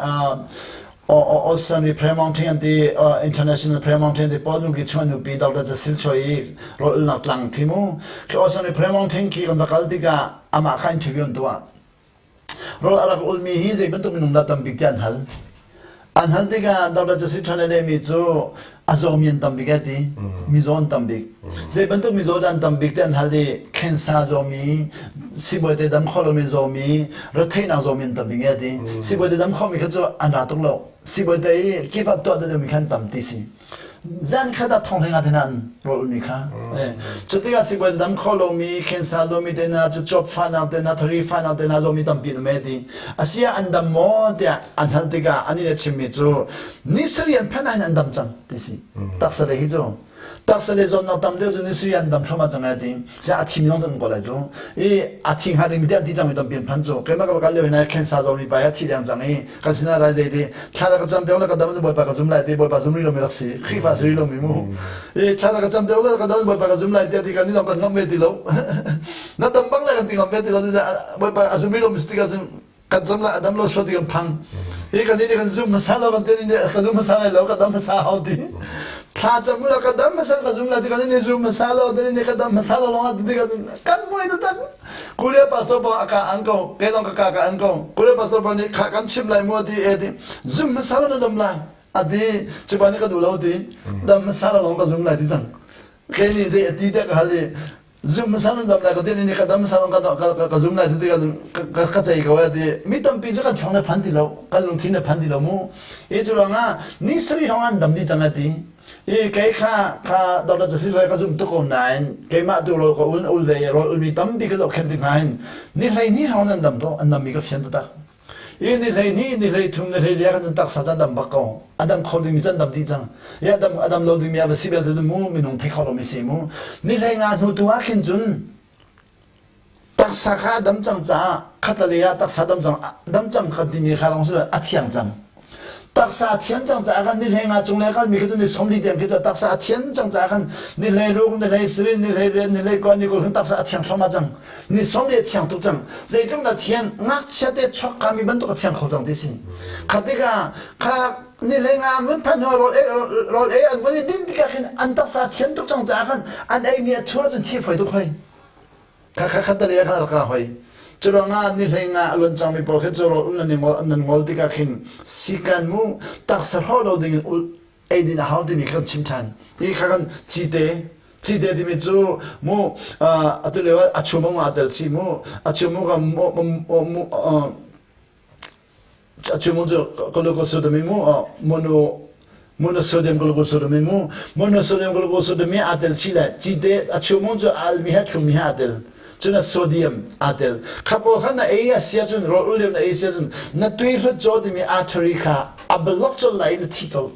Ocean i Prayer Mountain an ti International Prayer Mountain ti Paul Nuki chung nupi Dr. Cecil Choi i rawlulnak tlang khi mu. Khi Ocean i Prayer Mountain khi kan va kal tikah amah kha interview an tuah. Rawl a rak ulmi hi zei bantuk minung dah tam bik ti an hal. An hal tikah Dr. Cecil Choi le lehmi cu a zawmi an tam bik ai ti mizaw an tam bik zei bantuk mizaw dah an tam bik ti an hal i cancer zawmi sibawi te dam kho lomi zawmi retheihnak zawmi an tam bik ai ti sibawi te dam khomi kha cu an ra tuk lo sibawi te i give up tuah deuhmi kha an tam ti si zan khat ah thong hlenga te an rawlmi kha cu tikah sibawi dam kho lomi cancer zawmi te na cu cop fahnak te na thari fahnak te na zawmi tampi an um ai ti asia an dam maw tiah an hal tikah an i chimmi cu ni sarih an phanh ah hin an dam cang ti si taksa le hi cu taksa le zawtnak tam deuh cu ni sarih an dam thluahmah cang ai ti sia a thim zong cu ko lai cu i a thi hnga ding mi ti cang mi tampi an phan cu keimah ka kal lio hin cancer zawng mi pa hi a thi leng cang i kan sinah rai zei ti thla ka cam piak le ka dam cu bawipa ka zum lai ti bawipa zum rih lomi rak si Khrihfa si rih lomi mu i thla ka cam piak le ka dam bawipa ka zum lai ti ti kan ni zong kan ngam ve ti lo na dam bang lai kan ti ngam ve ti lo bawipa a zum rih lomi si tikah cun kan cam lai a dam lo sual ti kan phang. Hi kan nih kan zum hmasa lo kan ti nih ka zum hmasa lai lo ka dam hmasa hau ti. Thla cam la ka dam hmasa ka zum la ti kan nih zum hmasa lo ti nih ka dam hmasa lo lawng ti ka zum kan buai taktak. Korea pastor pa ka an ko ke dong ka ka ka an ko Korea pastor pa nih kha kan chim lai mu ti e ti zum hmasa lo na dam lai ati cuba nih ka duh lo ti dam hmasa lo lawng ka zum lai ti cang. Ke nih zei ati te ka hal i zum hmasa nan dam lai ka ti ni ka dam hmasa ka ka ka zum lai ti ka ka ka cei ko ti mi tampi cu kan thong le phan ti lo kan lungthin le phan ti lo mu i cu ruangah ni sari hong an dam di cang ti i kei kha kha Dr. Jasi zoi ka zum tuk ko nain keimah tu rol ka ul ul ve rol ul mi tampi ka zohkhenh ti hna hin ni hlei ni hong an dam to an dam mi ka fian taktak I ni 12 ni 13 ni 14 kan taksa cu a dam bak ko. A dam kho dingmi cu an dam dih cang. I a dam a dam lo dingmi a va si belte cu mu minung thei kho lomi si mu. Ni 15 hnu tu ah khin cun taksa kha a dam cang caah khatalei ah taksa dam cang dam cang kan timi kha lawng si a thiang cang. Taksa a thian cang caah khan ni 15 cung le kal mi khi cu ni 40 tiang khi cu taksa a thian cang caah khan ni 16 ni 17 ni 18 ni 19 ni 20 hin taksa a thiang thluahmah cang. Ni som le thiang tuk cang. Zeitluk na thian ngakchia te chuak kami bantuk a thiang kho cang ti si. Kha tikah kha ni hlei nga mun phan hnu rawl ei rawl ei an vun i din tikah khin an taksa thian tuk cang caah khan an ei mi a thur cun thi foi tuk hoi. Kha kha khat le kha ka hoi. Curuangah ni hlei nga a luan cangmi pawl khi cu rawl nan ngol nan ngol tikah khin sikan mu taksa hrawh lo ding in eidin a hau timi kan chim ṭhan. Hi kha kan cite cite timi cu mu atu lio ah a chum a tel chih mu a chum mu ka mu a chum cu glucosodami mu mono monosodium glucosodami mu monosodium glucosodami aa tel chih le cite a chum mu cu almi he thlummi he aa tel cun a sodium aa tel kha pawl kha na ei a sia cun rawl ul na ei sia cun na tui hlut caw timi artery kha a block colh lai na thi colh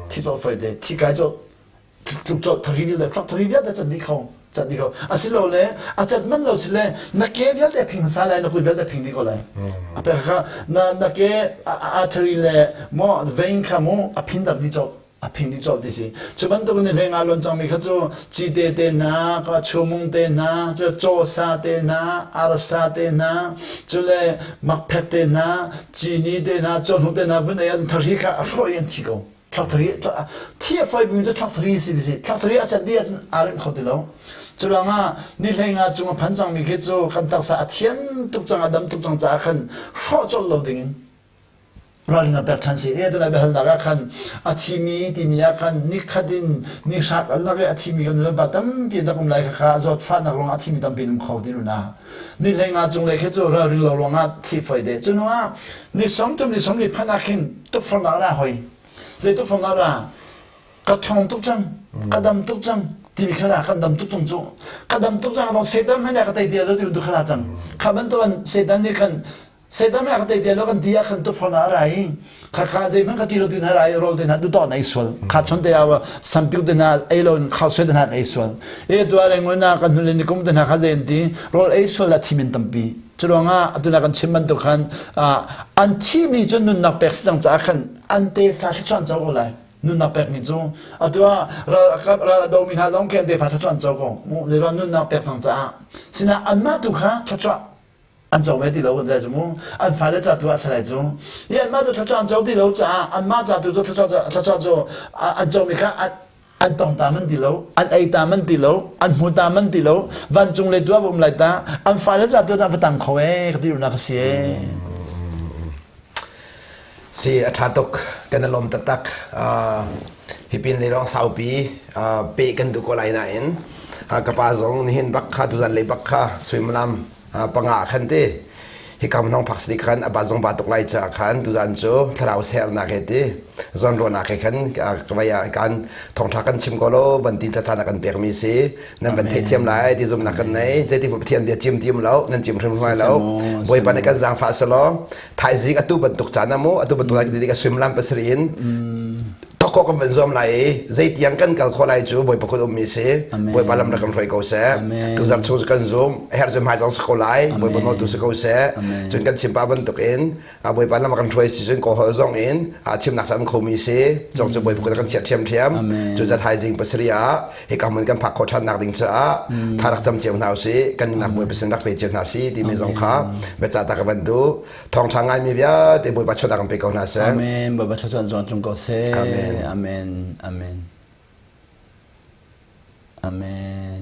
thi colh foi te thi kai colh tluk colh thari vialte tlok thari vialte can dih kho cat dih kho asilole a cat man lo sile na ke vialte phing hmasa lai na kut vialte phing dih ko lai a pek kha na na ke artery le mo vein kha mu a phin dap ni colh a phing dih colh ti si. Cu bantuk in hleng aa luan cangmi kha cu cite te hna, ka chumung te hna, cu cawsa te hna, arsa te hna, cu le makphek te hna, cini te hna, cawhnuk te hna vun ei ahcun thari kha a hrawh i an thi ko. Thlakthari thi a foi bing cu thlakthari si ti si. Thlakthari a cat dih ahcun aa rem kho ti lo. Cu ruangah ni hleng ah cung a phan cangmi khi cu kan taksa a thian tuk cang a dam tuk cang caah khan hrawh colh lo dingin ralrin a pek ṭhan si. E tunai biahalnak ah khan a thimi timi ah khan nikhat in ni hrak an lak i a thimi kan nulepa tampi an rak um lai khakha zawtfahnak ruangah a thimi tampi an um kho ti runa. Ni hleinga cung le khi cu ralring lo ruangah thi foi de. Cu hnuah ni 30 ni 40 phan ah khin tukforhnak ra hoi. Zei tukforhnak ra? Ka ṭhawng tuk cang, ka dam tuk cang timi kha ra kan dam tuk cang cu. Ka dam tuk cang Satan hmanh ka tei ti lo ti bantuk kha ra cang. Kha bantuk Satan nih khan Satan nih a ka tei te lo kan ti ah khan tufon ah a ra i khakha zeihmanh ka ti lo tin a ra i rawl te hna duh tawk na ei sual kha chon te ah sampiu te hna ei lo in khau soi te hna ei sual e tuah reng na kan hnul ni kum te hna kha zei an ti rawl ei sual la thi men tampi curuangah atuna kan chim bantuk khan an thi mi cu nunnak pek si cang caah khan an tefa thluachuah an co ko lai nunnak pekmi cu atu ah ral ral a domi hna zong khi an tefa thluachuah an co ko zeiruang nunnak pek cang caah sinah anmah tu kha thluachuah an co ve ti lo an cu mu an fale ca tu ah salai cu i anmah tu thluachuah an co ti lo caah anmah ca tu cu thluachuah cu an co mi kha an tong ta man ti lo an ei ta man ti lo an hmu ta man ti lo vancung le tu ah um lai ta an fale ca tu ah va tang kho e ka ti na ka si e Si a ṭha tuk kan i lawm taktak hi pin lei rong saupi pe kan duh ko lai nain ka pa zong nihin bak kha tuzan lei bak kha suimilam panga khan ti hika hmun hong phak sadi khan aba zong ba tuk lai cha khan tuzan cu thlarau sernak he ti zon ruahnak he khan ka vai ah kan thongtha kan chim ko lo ban tin cha cha na kan pek mi si nan van theithiam lai ti zumnak kan nei zeiti Pathian bia chim tim lo nan chim hrim hrim lo Bawipa nih kan zaangfah selaw thaizing atu bantuk caan ah mu atu bantuk lai ti ka suimilam pasarih in tok. khawh kan van zuam lai i zeitiang kan kal khawh lai cu Bawipa kut ummi si. Bawipa lam rak kan hruai ko seh. Tuzarh chung cu kan zum. Herh cu hmai zong si ko lai. Bawipa nawl tu si ko seh. Cun kan chim pa bantuk in Bawipa lam kan hruai si cun kawhol zong in thimnak san khomi si. Zong cu Bawipa kut kan chiah ṭhiamṭhiam. Cu zat haizing pasarih ah hika hmun kan phak khawh ṭhannak ding caah tha rak cam cio hna usih. Kan nunnak Bawipa sin rak pe cio hna usih timi zong kha biacah ta ka van duh. Thawngṭha ngaimi vialte Bawipa chuahnak kan pe ko hna seh. Amen. Bawipa thluachuah zong tlung ko seh. Amen. Amen. Amen. Amen.